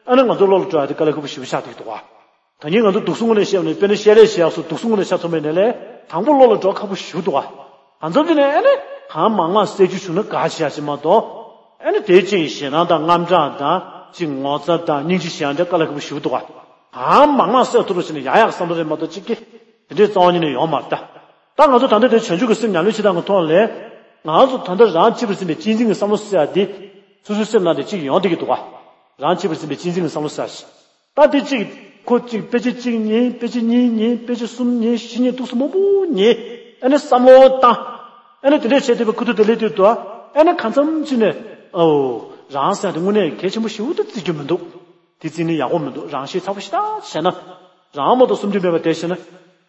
ཨ་ནི་ང་ཚོ་བློ་ལ་འགྲོ་ཡག་དེ་དཀའ་ལས་ཁག་པོ་ཞེ་པོ་ཆགས་བསྡད་ཀྱི་འདུག་ག། ད་ནི་ང་ཚོ་དུག་གསུམ་ངོས་ནས་བཤད་པ་ནས། དཔེར་ན་བཤད་ལས་བྱེད་ཡག་སོགས་དུག་གསུམ་ངོས་ནས་ཆ་མཚོན་པ་ཡིན་ན་ལས། དང་པོ་བློ་ལ་འགྲོ་ཁག་པོ་ཞེ་པོ་འདུག་ག། གང་འཚམ་ཅིག་ནས་ཨ་ནི་གང་མང་མང་བསད་རྒྱུ་བྱུང་ན་དགའ་བྱེད་ཡག་ཅིག་མ་གཏོགས། ཨ་ནི་དེ་གཅིག་ཞེད་སྣང་དང་དངངས་སྐྲག་དང་། གཅིག་ངོ་ཚ་དང་སྙིང་རྗེ་བྱེད་ཡག་འདྲ་དཀའ་ལས་ཁག་པོ་ཞེ་པོ་འདུག་ག། གང་མང་མང་བསད་ཐུབ་རོགས་བྱས་ནས་ཡག་ཡག་བསམ་བློ་རེད་མ་གཏོགས། གཅིག་གི་དེ་འདྲའི་རྩ་བ་ཉིད་ནས་ཡོད་མ་རེད་ད། ད་ང་ཚོ་ད་ལྟ་དེ་བྱང་ཆུབ་ཀྱི་སེམས་ཉམས་ལེན་བྱེད་སྟངས་ཀྱི་ཐོག་ལ། ང་ཚོ་ད་ལྟ་རང་གཅེས་པར་འཛིན་པའི་གཅེས་འཛིན་གྱི་བསམ་བློ་ཟེར་ཡག་དེ། སོ་སོའི་སེམས་ནང་དེ་གཅིག་ཡོང་བསྡད་ཀྱི་འདུག་ག། རང་གཅེས་པར་འཛིན་པའི་གཅེས་འཛིན་གྱི་བསམ་བློ་ཟེར་ཡག་ཞིག། ད་དེ་གཅིག་ཁོ་གཅིག་དཔེ་ཆ་གཅིག་ཉན། དཔེ་ཆ་གཉིས་ཉན། དཔེ་ཆ་གསུམ་ཉན། བཞི་ཉན། འདུག་སེ་མང་པོ་ཉན། ཨ་ནི་བསམ་བློ་བཏང་། ཨ་ནི་དེ་འདྲས་བྱས་བསྡད་པའི་ཁུ་ཐུག་དེ་སླེབས་དུས་དུ། ཨ་ནི་གང་འཚམ་ཅིག་ནས། ཨོ། རང་ཟེར་ཡག་དེ་དངོས་གནས་གལ་ཆེན་པོ་ཞེ་པོ་ད་བརྩི་རྒྱུ་མི་འདུག། དེ་བརྩིས་ནས་ཡག་པོ་མི་འདུག། རང་ཤེད་ཚ་པོ་ཞེ་དྲག་བྱས་ན། རང་མ་གཏོགས་སུ་འདྲ་མེད་པ་དེ་བྱས་ན།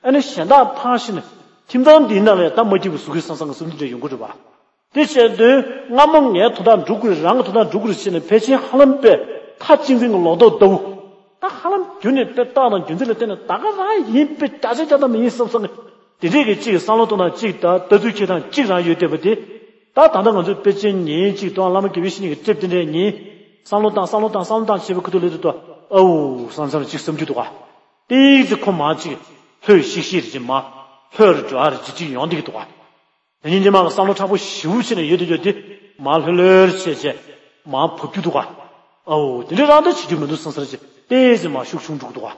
ཨ་ནི་གཞན་དག་ཕར་ཕྱིན་ནས། ཁྱིམ་ཚང་འདིའི་ནང་ལ་ད་མ་སྐྱིད་པ་བཟོ་གི་བསམ་བསམ་གྱི་སེམས་འདི་འདྲ་ཡོང་གི་རེད་པ། དེ་བྱས་དུས་སྔ་མོ་ངའི་དོན་དག་འགྲུབ་དགོས་རེད། རང་གི་དོན་དག་འགྲུབ་དགོས་རེད་བྱས་ནས། ཕལ་ཆེར་ཧ་ལམ་པས་མཐའ་གཅིག་འཛིན་གྱི་ལོག་རྟོག་ལྟ་བུ། ད་ཧ་ལམ་རྒྱུན་ནས་དཔེ་རྟགས་དང་རྒྱུ་མཚན་ལ་བརྟེན་ནས། ད་ག་རང་ཡིན་པས། བརྒྱ་ཆ་བརྒྱ་ཐམ་པ་ཡིན་བསམ་བསམ་གྱི། དེ་འདྲས་ཀྱི་གཅིག་བསམ་བློ་གཏོང་སྟངས་གཅིག་དང་། ལྟ་ཚུལ་འཁྱེར་སྟངས་གཅིག་རང་ཡོད་བསྡད་པ་དེ། ད་ད་ལྟ་ང་ཚོས་དཔེ་ཆ་ཉན། གཅིག་དང་བླ་མ་དགེ་བའི་བཤེས་གཉེན་གྱི་དེབ་དེ་འདྲས་ཉན། བསམ་བློ་བཏང་། བསམ་བློ་བཏང་། བསམ་བློ་བཏང་བྱས་པའི་ཁུ་ཐུག་སླེབས་དུས་དུ། ཨའུ་བསམ་བསམ་གཅིག་བསམ་རྒྱུ་འདུག་ག། ཏིག་ཙི་ཁོ་མར་གཅིག་ལྷོད་ཤིག་ཤིག་རེ་གཅིག་མར་ལྷོད་རུ་འགྲོ་ཡག་རེ་གཅིག་གཅིག་ཡོང་བསྡད་ཀྱི་འདུག་ག། དེ་ཉིན་ཉི་མ་གི་བསམ་བློ་མཁྲེགས་པོ་ཞེ་པོ་བྱས་ནས་ཡོད་དུས་ཡོད་དུས། མར་ལྷོད་ལྷོད་བྱས་བྱས་མར་བབས་རྒྱུ་འདུག་ག། ཨའུ། དེ་འདྲའི་རང་ད་བྱེད་རྒྱུ་མི་འདུག་བསམ་བསམ་བྱས་ཏོག་ཙམ་མར་ཤུགས་ཆུང་འགྲོ་གི་འདུག་ག།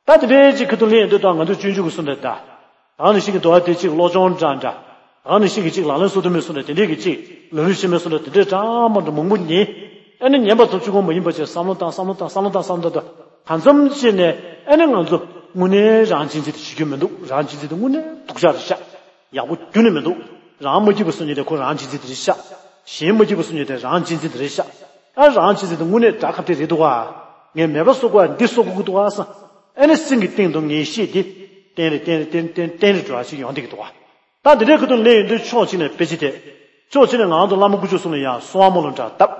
ད་དེ་འདྲའི་ཅིག་ཁ་ཐུག་ལེན་ཡོང་དུས་དང་། ང་ཚོ་སྤྱོད་འཇུག་གི་བཟོ་འདྲ་ད། རང་ནང་བཞིན་གྱི་འདུག་ག། དེ་ཅིག་བློ་སྦྱོང་འདྲ་འདྲ། རང་ནང་བཞིན་གྱི་ཅིག་ལག་ལེན་སོ་བདུན་མའི་བཟོ་འདྲ། དེ་འདྲའི་གི་ཅིག་ལམ་རིམ་ཆེན་མོའི་བཟོ་འདྲ། དེ་འདྲའི་འདྲ་མ་འདྲ་མང་པོ་ཉན། ཨ་ནི་ཉན་པ་ཙམ་གཅིག་པོ་མ་ཡིན་པ་བྱས། བསམ་བློ་བཏང་། བསམ་བློ་བཏང་། བསམ་བློ་བཏང་། བསམ་བློ་བཏང་། གང་འཚམ་བྱས་ནས། ཨ་ནི་ང་ཚོ་དངོས་གནས་རང་གཅེས་འཛིན་དེ་བྱེད་རྒྱུ་མི་འདུག། རང་གཅེས་འཛིན་དེ་དངོས་གནས་སྡུག་ཅག་རེད་ཤག། ཡག་པོ་ཁྱོན་ནས་མི་འདུག། རང་མ་སྐྱིད་པ་བཟོ་མཁན་དེ་ཁོ་རང་གཅེས་འཛིན་དེ་རེད་ཤག། གཞན་མ་སྐྱིད་པ་བཟོ་མཁན་དེ་རང་གཅེས་འཛིན་དེ་རེད་ཤག། ཨ། རང་གཅེས་འཛིན་དེ་དངོས་གནས་དགྲ་ཁ་གཏད་རེད་འདུག་ག། ངས་མེད་པ་བཟོ་དགོས་ཡ། འདི་བཟོ་དགོས་ཀྱི་འདུག་ག་བསམ། ཨ་ནི་སེམས་ཀྱི་གཏིང་དུ་ངེས་ཤེས་དེ་གཏན་རེ་གཏན་རེ་གཏན་རེ་གཏན་རེ་གཏན་རེ་འགྲོ་ཡག་ཅིག་ཡོང་བསྡད་ཀྱི་འདུག་ག། ད་འདི་འདྲའི་ཁ་ཐུག་ལེན་ཡོང་དུས་ཕྱོགས་གཅིག་ནས་དཔེ་ཆ་དེ། ཕྱོགས་གཅིག་ནས་ང་རང་ཚོ་བླ་མ་དཀོན་མཆོག་གསུམ་ལ་ཡང་གསོལ་བ་སྨོན་ལམ་འདྲ་བཏབ།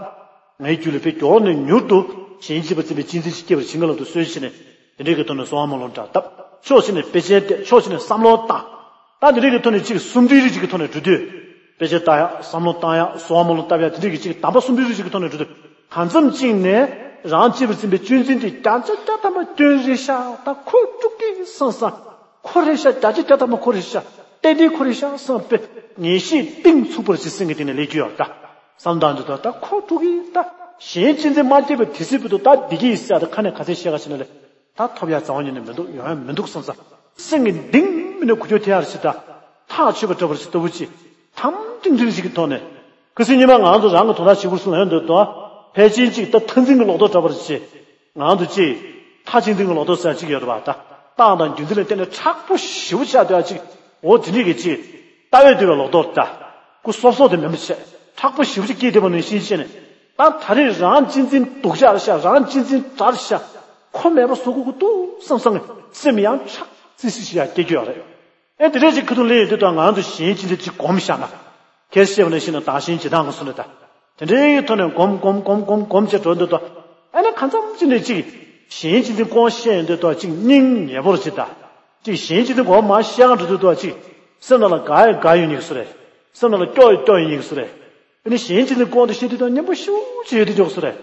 ངའི་རྒྱུད་ལ་དཔེ་མགྱོགས་ནས་མྱུར་དུ་གཞན་གཅེས་པར་འཛིན་པའི་གཅེས་འཛིན་ཞིག་སྐྱེ་བར་བྱིན་གྱིས་བརླབ་ཏུ་གསོལ་ཞེས་ནས། དེ་འདྲའི་གི་ཐོག་ནས་གསོལ་བ་སྨོན་ལམ་འདྲ་བཏབ། ཕྱོགས་གཅིག་ནས་དཔེ་ཆ་བལྟས། ཕྱོགས་གཅིག་ནས་བསམ་བློ་བཏང་། ད་དེ་འདྲའི་གི་ཐོག་ནས་གཅིག་གསུམ་དུས་རེ་གཅིག་གི་ཐོག་ནས་འགྲོ་དུས། དཔེ་ཆ་ལྟ་ཡག། བསམ་བློ་བཏང་ཡག། གསོལ་བ་སྨོན་ལམ་བཏབ་ཡག། དེ་འདྲའི་གི་གཅིག་དམ་པ་གསུམ་དུས་རེ་གཅིག་གི་ཐོག་ནས་འགྲོ་དུས། གང་འཚམ་གཅིག་ནས་རང་གཅེས་པར་འཛིན་པའི་གཅེས་འཛིན་དེ་བརྒྱ་ཆ་བརྒྱ་ཐམ་པ་སྐྱོན་རེད་ཤག། ད་ཁོ་དཀྲུག་གི་བསམ་བསམ། ཁོ་རེད་ཤག། བརྒྱ་ཆ་བརྒྱ་ཐམ་པ་ཁོ་རེད་ཤག། ཏན་ཏན་ཁོ་རེད་ཤག་བསམ་པའི་ངེས་ཤེས་གཏིང་ཚུགས་པར་ཅིག་སེམས་ཀྱི་གཏིང་ནས་སླེབས་རྒྱུ་ཡོད་ད། བསམ་བཏང་དུས་ད་ད་ཁོ་དཀྲུག་གི། ད་གཞན་གཅེས་འཛིན་མ་སྐྱེས་པའི་དུས་ཚོད་བར་དུ་ད་བདེ་སྐྱིད་ཟེར་ཡག་དེ་ཁ་ནས་ག་ཚད་བཤད་ག་ཕྱིན་ན་ལས། ད་ཐོབ་ཡག་རྩ་བ་ཉིད་ནས་མི་འདུག། ཡོང་ཡག་མི་འདུག་བསམ་བསམ། སེམས་ཀྱི་གཏིང་མི་ནས་འགུལ་སྐྱོད་ཐེབས་ཡག་ཞིག་ད། ཐག་ཆོད་པ་འདྲ་པོ་ཞིག་ལྟ་བུ་ཅིག། ཐམ་ཐིང་ཐིང་ཞིག་གི་ཐོག་ནས། ཁ་སང་ཉི་མ་ང་ཚོ་རང་གི་དོན་དག་བྱེད་དགོས་སུ་ལ་ཡོང་དུས་དོ། ཕལ་ཆེར་ཅིག་ད་མཐའ་འཛིན་གྱི་ལོག་རྟོག་འདྲ་པོ་ཅིག། ང་ཚོ་ཅིག། མཐའ་གཅིག་འཛིན་གྱི་ལོག་རྟོག་ཟེར་ཅིག་ཡོད་རེད་པ་ད། སྟངས་དང་རྒྱུ་མཚན་ལ་བརྟེན་ནས་མཁྲེགས་པོ་ཞེ་པོ་ཆགས་བསྡད་ཅིག་འོ་དེ་འདྲས་ཀྱི་ཅིག་ལྟ་བས་བསྡུས་པའི་ལོག་རྟོག་ད། སྐུ་སོབ་སོབ་དེ་མིན་པ་བྱས། མཁྲེགས་པོ་ཞེ་པོ་ཅིག་སྐྱེས་བསྡད་པ་ནང་བཞིན་བྱས་ནས། ད་ད་རེས་རང་གཅེས་འཛིན་སྡུག་ཅག་རེད་ཤག་རང་གཅེས་འཛིན་དྲག་རེད་ཤག་ཁོ་མེད་པ་བཟོ་དགོས་ཀྱི་འདུག་བསམ་བསམ་ནས་སེམས་ཡང་ཁྲག་ཙི་སི་ཞིག་ཡང་སྐྱེ་རྒྱུ་ཡོད་རེད། ཨེ་དེ་འདྲས་ཅིག་ཁ་ཐུག་ལེན་ཡོང་དུས་ད་ང་རང་ཚོ་གཞན་གཅེས་འཛིན་ཅིག་སྒོམ་བཞག་ན། ཁྱེད་བཤད་པ་ནང་བཞིན་ན་བདག་གཞན་བྱེ་བྲག་གི་སོ་ནས་ད། དེ་འདྲའི་ཐོག་ནས་སྒོམ་སྒོམ་སྒོམ་སྒོམ་སྒོམ་བྱས་འགྲོ་འདོད་དོ། ཨ་ནི་གང་འཚམ་ཅིག་ནས་ཅིག་གཞན་གཅེས་འཛིན་སྐོར་བཤད་ཡོང་འདོད་དོ་ཅིག་སྙིང་ཉེ་པོར་ཅིག་ད། ཅིག་གཞན་གཅེས་འཛིན་སྐོར་མ་བཤད་གང་འགྲོ་འདོད་དོ་ཅིག་སེམས་ནང་ལ་དགའ་ཡི་དགའ་ཡོད་ཉིག་སུ་རེད། སེམས་ནང་ལ་སྐྱོ་ཡི་སྐྱོ་ཡོད་ཉིག་སུ་རེད། ཨ་ནི་གཞན་གཅེས་འཛིན་སྐོར་དུ་བཤད་དུས་དང་སྙན་པོ་ཞེ་པོ་ཅིག་ཡོད་དུས་འཇོག་སུ་རེད།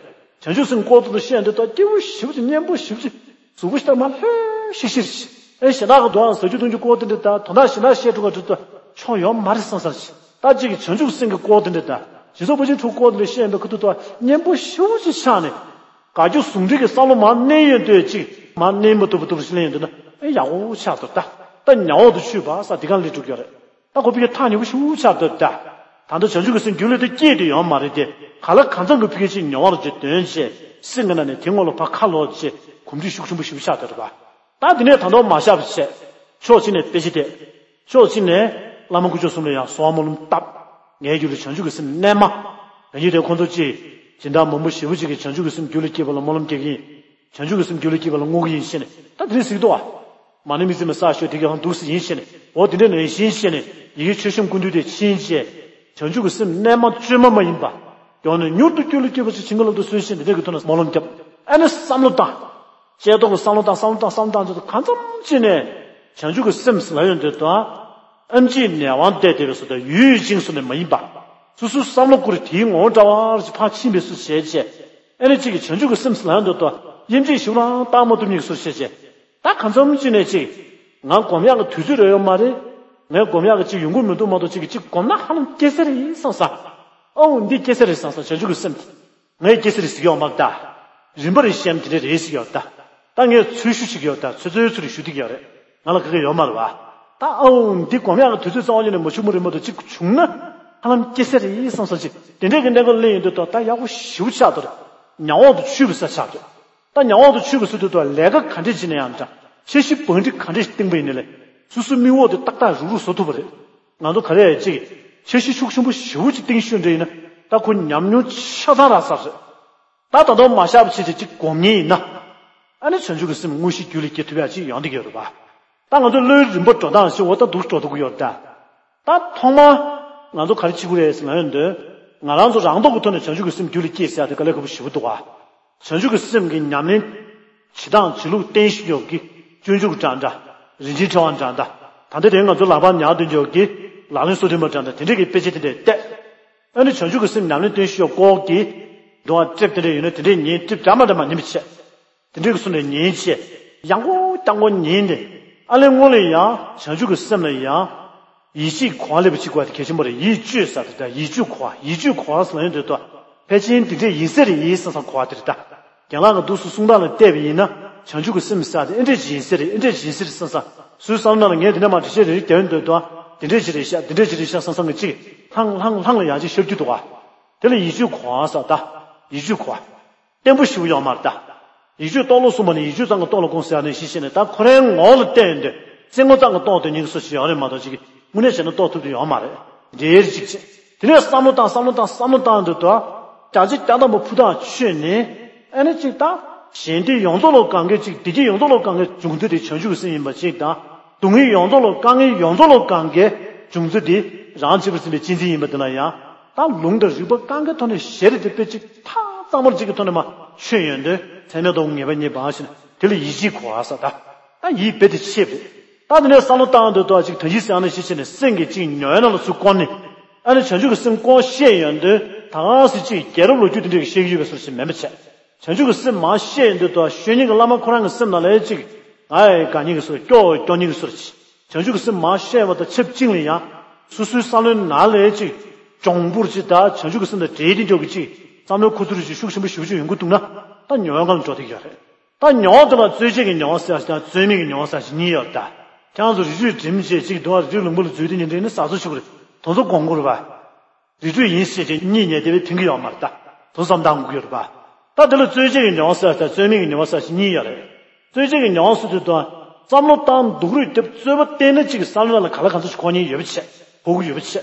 བྱང་ཆུབ་སེམས་སྐོར་དུ་བཤད་འདོད་དོ་སྐྱིད་པོ་ཞེ་པོ་ཅིག་སྙན་པོ་ཞེ་པོ་ཅིག་གཟུགས་པོ་ཞིག་ལྟར་མ་ལྷོད་ཤིག་ཤིག་ཤིག་ཨེ་ཞེ་དྲག་གི་དོ་ཨང་ཟ་རྒྱུ་འཐུང་རྒྱུ་སྐོར་དེ་འདྲ་ད་དོ་ན་ཞེ་དྲག་བཤད་འགྲོ་ག་འགྲོ་ད་ཆོ་ཡོད་མ་རེད་བསམ་ས་རེད། ད་ཅིག་གི་བྱང་ཆུབ་སེམས་ཀྱི་སྐོར་དེ་འདྲ་ད་ཞེ་སོགས་པ་ཅིག་འཁྲུག་སྐོར་དེ་འདྲ་བཤད་འདོད་ཁུ་ཐུག་ཏུ་སྙན་པོ་ཞེ་པོ་ཅིག་ཆགས་ནས་དགའ་སྐྱོ་ཟུང་འབྲེལ་གྱི་བསམ་བློ་མར་གནས་ཡོད་འདོད་ཅིག་མར་གནས་མ་ཐུབ་པ་ཐུབ་པ་ཞིག་ལེན་ཡོད་འདོད་ན་ཨེ་ཡག་པོ་ཆགས་འདུག་ད་ད་ཉ་འོག་ཏུ་ཆུད་པ་ས་དེ་གང་ལས་འགྲུབ་ཀྱི་རེད། ད་ཁོ་ཕ་གི་ཐག་ཉེ་པོ་ཞེ་པོ་ཆགས་འདུག་ད། ད་ལྟ་བྱང་ཆུབ་ཀྱི་སེམས་རྒྱུད་ལ་དེ་སྐྱེས་དུ་ཡོང་མ་རེད་དེ། ག་ལ་གང་འཚམ་གྱི་ཕ་གི་ཅིག་ཉོ་བར་བྱེད་དོན་བྱས་སེམས་ཀྱི་ནང་ནས་དེ་སྔོན་ལ་ཕ་ཁ་ལོག་བྱས་གོམས་འདྲིས་ཤུགས་ཆེན་པོ་ཞེ་པོ་ཆགས་འདུག་རེད་པ། ད་དེ་ནས་ད་དུང་མ་བཞག་པ་བྱས། ཕྱོགས་གཅིག་ནས་དཔེ་ཆ་བལྟས། ཕྱོགས་གཅིག་ནས་བླ་མ་དཀོན་མཆོག་གསུམ་ལ་ཡང་གསོལ་བ་སྨོན་ལམ་བཏབ། ངའི་རྒྱུད་ལ་བྱང་ཆུབ་ཀྱི་སེམས་རྣལ་མ། ང་གཉིས་དེ་ཁོང་ཚོ་ཅིག་སྦྱིན་བདག་མང་པོ་ཞེ་པོ་ཅིག་གིས་བྱང་ཆུབ་ཀྱི་སེམས་རྒྱུད་ལ་སྐྱེས་པ་ལ་སྨོན་ལམ་རྒྱག་གི་ཡིན། བྱང་ཆུབ་ཀྱི་སེམས་རྒྱུད་ལ་སྐྱེས་པ་ལ་བསྔོ་གི་ཡིན་ཞེས་ནས་ད་དེ་རིང་གཟིགས་འདུག་ཨ། མ་ཎི་མི་ཟིན་པ་བསགས་ཤོག་དེ་ག་ཧང་འདུག་སེ་ཡིན་ཞེས་ནས་འོ་དེ་འདྲ་ནས་ཡིན་ཞེས་ནས་ཡི་གེ་ཆོས་སྐྱོང་ཀུན་འདུས་དེ་ཕྱིན་བྱས། བྱང་ཆུབ་ཀྱི་སེམས་རྣལ་མ་བཅོས་མ་མ་ཡིན་པ། ཡང་ན་མྱུར་དུ་རྒྱུད་ལ་སྐྱེས་པ་ཞིག་བྱིན་གྱིས་བརླབ་ཏུ་གསོལ་ཞེས་འདི་འདྲ་གི་ཐོག་ནས་སྨོན་ལམ་བརྒྱབ། ཨ་ནི་བསམ་བློ་བཏང་། ལྕེ་ཐོག་གི་བསམ་བློ་བཏང་བསམ་བློ་བཏང་བསམ་བློ་བཏང་ཚོད་གང་འཚམ་ཅིག་ནས་བྱང་ཆུབ་ཀྱི་སེམས་ལ་ཡོང་འདོད་དོ། ཨེམ་ཆིས་ནད་དབང་བལྟས་བསྡད་པའི་བཟོ་ལྟ་ཡུལ་ཡུལ་ཅན་བཟོ་ནས་མ་ཡིན་པ། སོ་སོའི་བསམ་བློ་བསྐུར་དེའི་ངོ་བོ་འདྲ་བ་ཞིག་ཕར་ཕྱིན་པའི་བཟོ་བྱས་བྱས། ཨེ་ནི་གཅིག་གིས་བྱང་ཆུབ་ཀྱི་སེམས་ལ་ཡོང་འདོད་དོ། དབྱེ་འབྱེད་ཞིབ་རང་བཏང་མ་ཐུབ་མཁན་གྱི་བཟོ་བྱས་བྱས། ད་གང་འཚམ་ཅིག་ནས་གཅིག་ང་སྒོམ་ཡག་གི་དུས་ཚོད་རེ་ཡོད་མ་རེད། ངས་སྒོམ་ཡག་གི་གཅིག་ཡོང་གི་མི་འདུག་མ་གཏོགས་གཅིག་གིས་གཅིག་སྒོམ་ན་ཧ་ལམ་སྐྱེ་ས་རེད་བསམ་ས། ཨོ་འདི་སྐྱེ་ས་རེད་བསམ་ས་བྱང་ཆུབ་ཀྱི་སེམས་དེ། ངས་སྐྱེ་ས་རེད་ཟེར་གྱི་ཡོད་མ་རེད་ད། རིམ་པ་རེ་བཤད་ན་དེ་འདྲ་རེད་ཟེར་གྱི་ཡོད་ད། ད་ངས་ཚུལ་ཞུ་བྱེད་ཀྱི་ཡོད་ད་ཚོད་ཚོད་ཚུལ་ཞུ་བསྡད་ཀྱི་ཡོད་རེད། ང་ལ་ག་གེ་ཡོད་མ་རེད་བ། ད་ཨོ་འདི་སྒོམ་ཡག་གི་དུས་ཚོད་གཙང་བ་ཉིད་ནས་མ་བྱུང་མ་རེད་མ་གཏོགས་གཅིག་བྱུང་ན་ཧ་ལམ་སྐྱེ་ས་རེད་བསམ་ས་ཅིག་དེ་འདྲའི་གི་གནས་སྐབས་ལེན་ཡོང་དུས་ད་ད་ཡག་པོ་ཞེ་པོ་ཆགས་འདུག་ཉ་འོག་ཏུ་ཆུད་པའི་ས་ཆགས་འདུག་ད་ཉ་འོག་ཏུ་ཆུད་པའི་ས་དུས་ད་ལས་ཀ་ག་འདྲས་བྱེད་ན་ཡང་འདྲ། འཆར་གཞི་བང་སྒྲིག་ག་འདྲས་བཏིང་པ་ཡིན་ནའི་ལས། སོ་སོའི་མིག་འོག་དེ་ཏག་ཏག་རུག་རུག་བཟོ་ཐུབ་པ་རེད། ང་ཚོ་ག་རེ་ཡ་གཅིག་འཆར་གཞི་ཤུགས་ཆེན་པོ་ཞེ་པོ་ཅིག་བཏིང་ཤོད་འདྲ་ཡིན་ན་ད་ཁོ་ཉམས་མྱོང་ཆ་ཚང་རག་ས་རེད། ད་ད་དུང་མ་བཞག་པ་བྱས་ཏེ་གཅིག་སྒོམ་མཁན་ཡིན་ན། ཨ་ནི་བྱང་ཆུབ་ཀྱི་སེམས་དངོས་གཞི་རྒྱུད་ལ་སྐྱེ་ཐུབ་ཡག་ཅིག་ཡོང་བསྡད་ཀྱི་ཡོད་རེད་པ། ད་ང་ཚོ་བློའི་རིམ་པ་འགྲོ་སྟངས་ཤིག་འོ་ད་འདུག་འགྲོ་ཐུབ་ཀྱི་ཡོད་རེད་ད། ད་ཐོག་མར་ང་ཚོ་ག་རེ་བྱེད་དགོས་རེད་ཟེར་ན་ཡོང་དུས། ང་རང་ཚོ་རང་རྟོགས་ཀྱི་ཐོག་ནས་བྱང་ཆུབ་ཀྱི་སེམས་རྒྱུད་ལ་སྐྱེས་ཟེར་ཡག་དེ་དཀའ་ལས་ཁག་པོ་ཞེ་པོ་འདུག་ག་བྱང་ཆུབ་ཀྱི་སེམས་ཀྱི་ཉམས་ལེན་བྱེད་སྟངས་བྱེད་ལུགས་བསྟན་བཞིན་ཡོད་ཀྱི་སྤྱོད་འཇུག་འདྲ་འདྲ། རིན་ཆེན་ཕྲེང་བ་འདྲ་འདྲ། ད་ལྟ་དེ་ང་ཚོ་ལག་པར་ཉར་སྡོད་ཀྱི་ཡོད་ཀྱི་ལག་ལེན་སོ་བདུན་པ་འདྲ་འདྲ་དེ་འདྲས་ཀྱི་དཔེ་ཆ་དེ་འདྲས་བལྟས། ཨ་ནི་བྱང་ཆུབ་ཀྱི་སེམས་ཉམས་ལེན་བསྟན་བཞིན་ཡོད་སྐོར་གྱི་འདུག་ཨ་ཊེབ་དེ་འདྲས་ཡོད་ན་དེ་འདྲས་ཉན། ཊེབ་འདྲ་མ་འདྲ་མ་ཉན་པ་བྱས། དེ་འདྲས་ཀྱི་སོ་ནས་ཉན་བྱས། ཡང་སྐོར་ཀྱང་སྐོར་ཉན་ནས། ཨ་ལས་སྔོན་ལ་ཡང་བྱང་ཆུབ་ཀྱི་སེམས་ལ་ཡང་། ཡིད་ཆེས་གོ་བ་སླེབས་པ་གཅིག་དགོས་པ་དེ་གལ་ཆེན་པོ་རེད། ཡིད་དཔྱོད་ཟེར་དེ་ད་ཡིད་དཔྱོད་གོ་བ། ཡིད་དཔྱོད་གོ་བ་ཟེར་ལ་ཡོང་དུས་ད། ཕལ་ཆེར་འདི་འདྲས་ཡིན་ས་རེད་ཡིན་བསམ་བསམ་གོ་བ་དེ་རེད་ད། རྒན་ལགས་ཀྱི་འདུག་སེ་གསུང་སྟངས་ལ་བལྟས་པ་ཡིན་ན་བྱང་ཆུབ་ཀྱི་སེམས་ཟེར་དེ་ཨེ་འདྲས་ཅིག་ཡིན་ས་རེད། ཨེ་འདྲས་ཅིག་ཡིན་ས་རེད་བསམ་བསམ། སོའི་བསམ་བློ་ནང་ལ་ངས་དེ་འདྲ་མ་འདྲི་བཤད་རེ་རེ་རྒྱག་ཡོང་དུས་ད། དེ་འདྲས་ཅིག་རེད་ཤག་དེ་འདྲས་ཅིག་རེད་ཤག་བསམ་བསམ་གྱི་ཅིག་ལྷང་ལྷང་ལྷང་ལ་ཡང་ཅིག་ཤར་རྒྱུ་འདུག་ག་དེ་ལ་ཡིད་དཔྱོད་གོ་བ་ཟེར་ད། ཡིད་དཔྱོད་གོ་བ། བརྟན་པོ་ཞིག་ཡོད་མ་རེད་ད། ཡིད་དཔྱོད་རྟོགས་ལོག་གསུངས་པ་ནི་ཡིད་དཔྱོད་ཙམ་གྱིས་རྟོགས་ལ་དགོངས་ཟེར་ཡ་ནི་ཞིག་བྱས་ནས་ད་ཁོ་རའི་ངོ་ལ་བལྟས་ཡོང་དུས་རྩེད་མོ་ཙམ་གྱིས་རྟོགས་ཐུབ་ཡོང་གི་བཟོ་ཞིག་ཡོད་རེད་མ་གཏོགས་ཅིག་དངོས་གནས་བྱས་ན་རྟོགས་ཐུབ་ཀྱི་ཡོད་མ་རེད། འདྲེར་ཅིག་བྱས། དེ་ནས་བསམ་བློ་བཏང་བསམ་བློ་བཏང་བསམ་བློ་བཏང་དུས་ད། བརྒྱ་ཆ་བརྒྱ་ཐམ་པ་ཕུ་ཐག་ཆོད་ནས། ཨ་ནི་ཅིག་ད། གཞན་སྡེ་ཡོངས་རྫོགས་ལ་གང་གའི་ཅིག་བདེ་སྐྱིད་ཡོངས་རྫོགས་ལ་གང་གའི་འབྱུང་ཚུལ་དེ་བྱང་ཆུབ་ཀྱི་སེམས་ཡིན་པ་ཅིག་དང་། སྡུག་བསྔལ་ཡོངས་རྫོགས་ལ་དཀའ་ངལ་ཡོངས་རྫོགས་ལ་གང་གའི་འབྱུང་ཚུལ་དེ་རང་བྱེད་པར་འཛིན་པའི་གཅེས་འཛིན་ཡིན་པ་དེ་ལ་ཡང་། ད་ལུང་དང་རིགས་པ་གང་གའི་ཐོག་ནས་ཞེ་རེ་དེ་དཔེ་ཅིག་ཐག་གཙང་མར་ཅིག་གི་ཐོག་ནས་མ་ཆོད་ཡོང་དུས་ཚད་མས་རྟོགས་ངེས་པ་རྙེད་པ་ཞེ་ན་དེ་ལ་ཡིད་ཆེས་གོ་བ་ཟེར་ད། ད་ཡིད་རྦད་དེ་ཆེས་པ་རེད། ད་དེ་ནས་བསམ་བློ་བཏང་དུས་ད་ཅིག་ད་ཡིད་བསམ་ནས་ཤེས་བྱས་ནས་སེམས་ཀྱི་ཅིག་ཉོན་ནང་ལ་ཚུར་བསྐོར་ནས། ཨ་ནི་བྱང་ཆུབ་ཀྱི་སེམས་སྐོར་བཤད་ཡོང་དུས་ད་གང་སྲིད་ཅིག་རྒྱལ་རབས་ལོ་རྒྱུས་དེ་འདྲ་ཞིག་བཤད་ཀྱི་ཡོད་པའི་བཟོ་ཞིག་མིན་པ་བྱས། བྱང་ཆུབ་ཀྱི་སེམས་མར་བཤད་ཡོང་དུས་ད་ཆོས་ཉིད་ཀྱི་བླ་མ་ཁོ་རང་གི་སེམས་ནང་ལ་ཅིག་ང་ཡི་དགའ་སྙིང་གི་བཟོ་སྐྱོ་བའི་སྐྱོ་སྙིང་གི་བཟོ་ཅིག་བྱང་ཆུབ་ཀྱི་སེམས་མར་བཤད་པ་དང་ཆབས་ཅིག་ལ་ཡང་། སོ་སོའི་བསམ་བློའི་ནང་ལ་ཅིག་གྱོང་པོར་ཅིག་ད་བྱང་ཆུབ་ཀྱི་སེམས་དང་འབྲེལ་ཏེ་འཇོག་གི་ཅིག་བསམ་བློའི་ཁུ་ཚུར་ཅིག་ཤུགས་ཆེན་པོ་ཞེ་པོ་ཅིག་ཡོང་གི་འདུག་ན། ད་ཉོན་ཁང་ལ་འགྲོ་བསྡད་ཀྱི་ཡོད་རེད། ད་ཉོན་དེ་ལ་རྩོལ་བཅས་ཀྱི་ཉོན་ཟེར་ཞིག་དང་རྩོལ་མེད་ཀྱི་ཉོན་ཟེར་ཞིག་གཉིས་ཡོད་རེད་ད། ཁྱེད་རང་ཚོ་རི་ཁྲོད་འགྲིམ་བྱས་ཅིག་འདུག་ཨ། རི་ཁྲོད་ལུང་པ་ལ་འཛུལ་དུས་ཉིན་རེ་ནི་ཟ་ཟོ་བྱེད་དགོས་རེད། དེ་ཚོ་སྒོམ་དགོས་རེད་པ། རི་ཁྲོད་ཡིན་ཟེར་བྱས་གཉིད་ཉལ་བསྡད་པས་ཕན་གྱི་ཡོད་མ་རེད་ད། དོ་བསམ་བཏང་དགོས་ཀྱི་ཡོད་རེད་པ། ད་དེ་ལ་རྩོལ་བཅས་ཀྱི་ཉོན་ཟེར་དང་རྩོལ་མེད་ཀྱི་ཉོན་ཟེར་ཞིག་གཉིས་ཡོད་རེད། རྩོལ་བཅས་ཀྱི་ཉོན་ཟེར་དུས་ད། བསམ་བློ་བཏང་སྡུག་རུས་བརྒྱབ་རྩོད་པ་བརྟན་ན་གཅིག་གི་བསམ་བློ་ལ་ག་ལ་ག་ཚོད་ཞིག་འཁོར་མཁན་ཡོད་པ་བྱས། གོ་གི་ཡོད་པ་བྱས།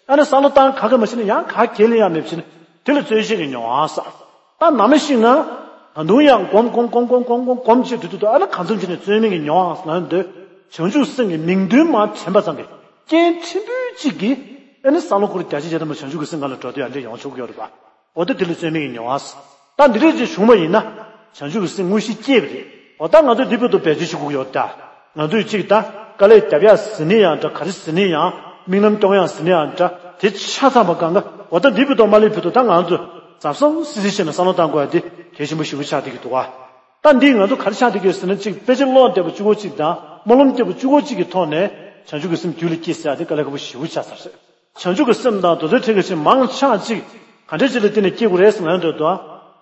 ཨ་ནི་བསམ་བློ་བཏང་ག་ག་མ་བྱས་ན་ཡང་ག་གེ་ལ་ཡང་མེད་པ་བྱས་ན་དེ་ལ་རྩོད་གཞི་གི་མྱོང་བ་ཟེར། ད་ནམ་ཞིག་ན་ད་དུང་ཡང་གོམ་གོམ་གོམ་གོམ་གོམ་གོམ་གོམ་བྱེད་དུས་དུས་དུ་ཨ་ནི་གང་འཚམ་བྱས་ནས་རྩོད་མེད་ཀྱི་མྱོང་བ་ཟེར་ན་འདོད། བྱང་ཆུབ་སེམས་ཀྱི་མིང་དོན་མ་དྲན་པ་ཙམ་གྱིས་རྐྱེན་ཕྲན་བུ་གཅིག་གིས་ཨ་ནི་བསམ་བློ་འཁོར་རྒྱ་ཆེ་ཆེ་དམ་པ་བྱང་ཆུབ་ཀྱི་སེམས་གང་ལ་འགྲོ་དུས་ཡང་འདྲེ་ཡོང་ཆོག་གི་ཡོད་རེད་པ། འོ་ད་དེ་ལ་རྩོད་མེད་ཀྱི་མྱོང་བ། ད་འདི་འདྲས་ཅིག་བྱུང་བ་ཡིན་ན། བྱང་ཆུབ་ཀྱི་སེམས་དངོས་གཞི་སྐྱེས་པ་རེད། འོ་ད་ང་ཚོས་འདི་བར་དུ་བེད་སྤྱོད་བྱེད་དགོས་ཀྱི་ཡོད་ད། ང་ཚོས་གཅིག་ད་དཀའ་ལས་རྒྱབ་ཡག་ཟེར་ནི་ཡང་འདྲ། ག་རེ་ཟེར་ནི་ཡང་། རྨི་ལམ་སྐྱོང་ཡག་ཟེར་ནི་ཡང་འདྲ། དེ་ཆ་ཚང་བ་གང་ག་འོ་ད་འདི་བར་དུ་མ་སླེབས་བར་དུ་ད་ང་ཚོས་འཛམ་བཟང་སི་སི་བྱས་ནས་བསམ་བློ་བཏང་དགོས་ཡག་དེ་གལ་ཆེན་པོ་ཞེ་པོ་ཆགས་བསྡད་ཀྱི་འདུག་ག་ད་འདིས་ང་ཚོ་ག་རེ་ཆགས་བསྡད་ཀྱི་ཡོད་ཟེར་ན། གཅིག་དཔེ་ཆ་ཀློག་བདེ་པོ་གཅིག་པོ་གཅིག་དང་སྨོན་ལམ་བདེ་པོ་གཅིག་པོ་གཅིག་གི་ཐོག་ནས་བྱང་ཆུབ་ཀྱི་སེམས་རྒྱུད་ལ་སྐྱེས་ཟེར་ཡག་དེ་དཀའ་ལས་ཁག་པོ་ཞེ་པོ་ཆགས་ཚར་རེད། བྱང་ཆུབ་ཀྱི་སེམས་དང་དེ་ཚོའི་ཁྲིད་ཀྱི་ཆེས་མང་ཆེ་གཅིག་ག་འདྲ་ཅིག་ལ་བརྟེན་ནས་སྐྱེ་དགོས་རེད་ཟེར་ན་འདོད་དོ།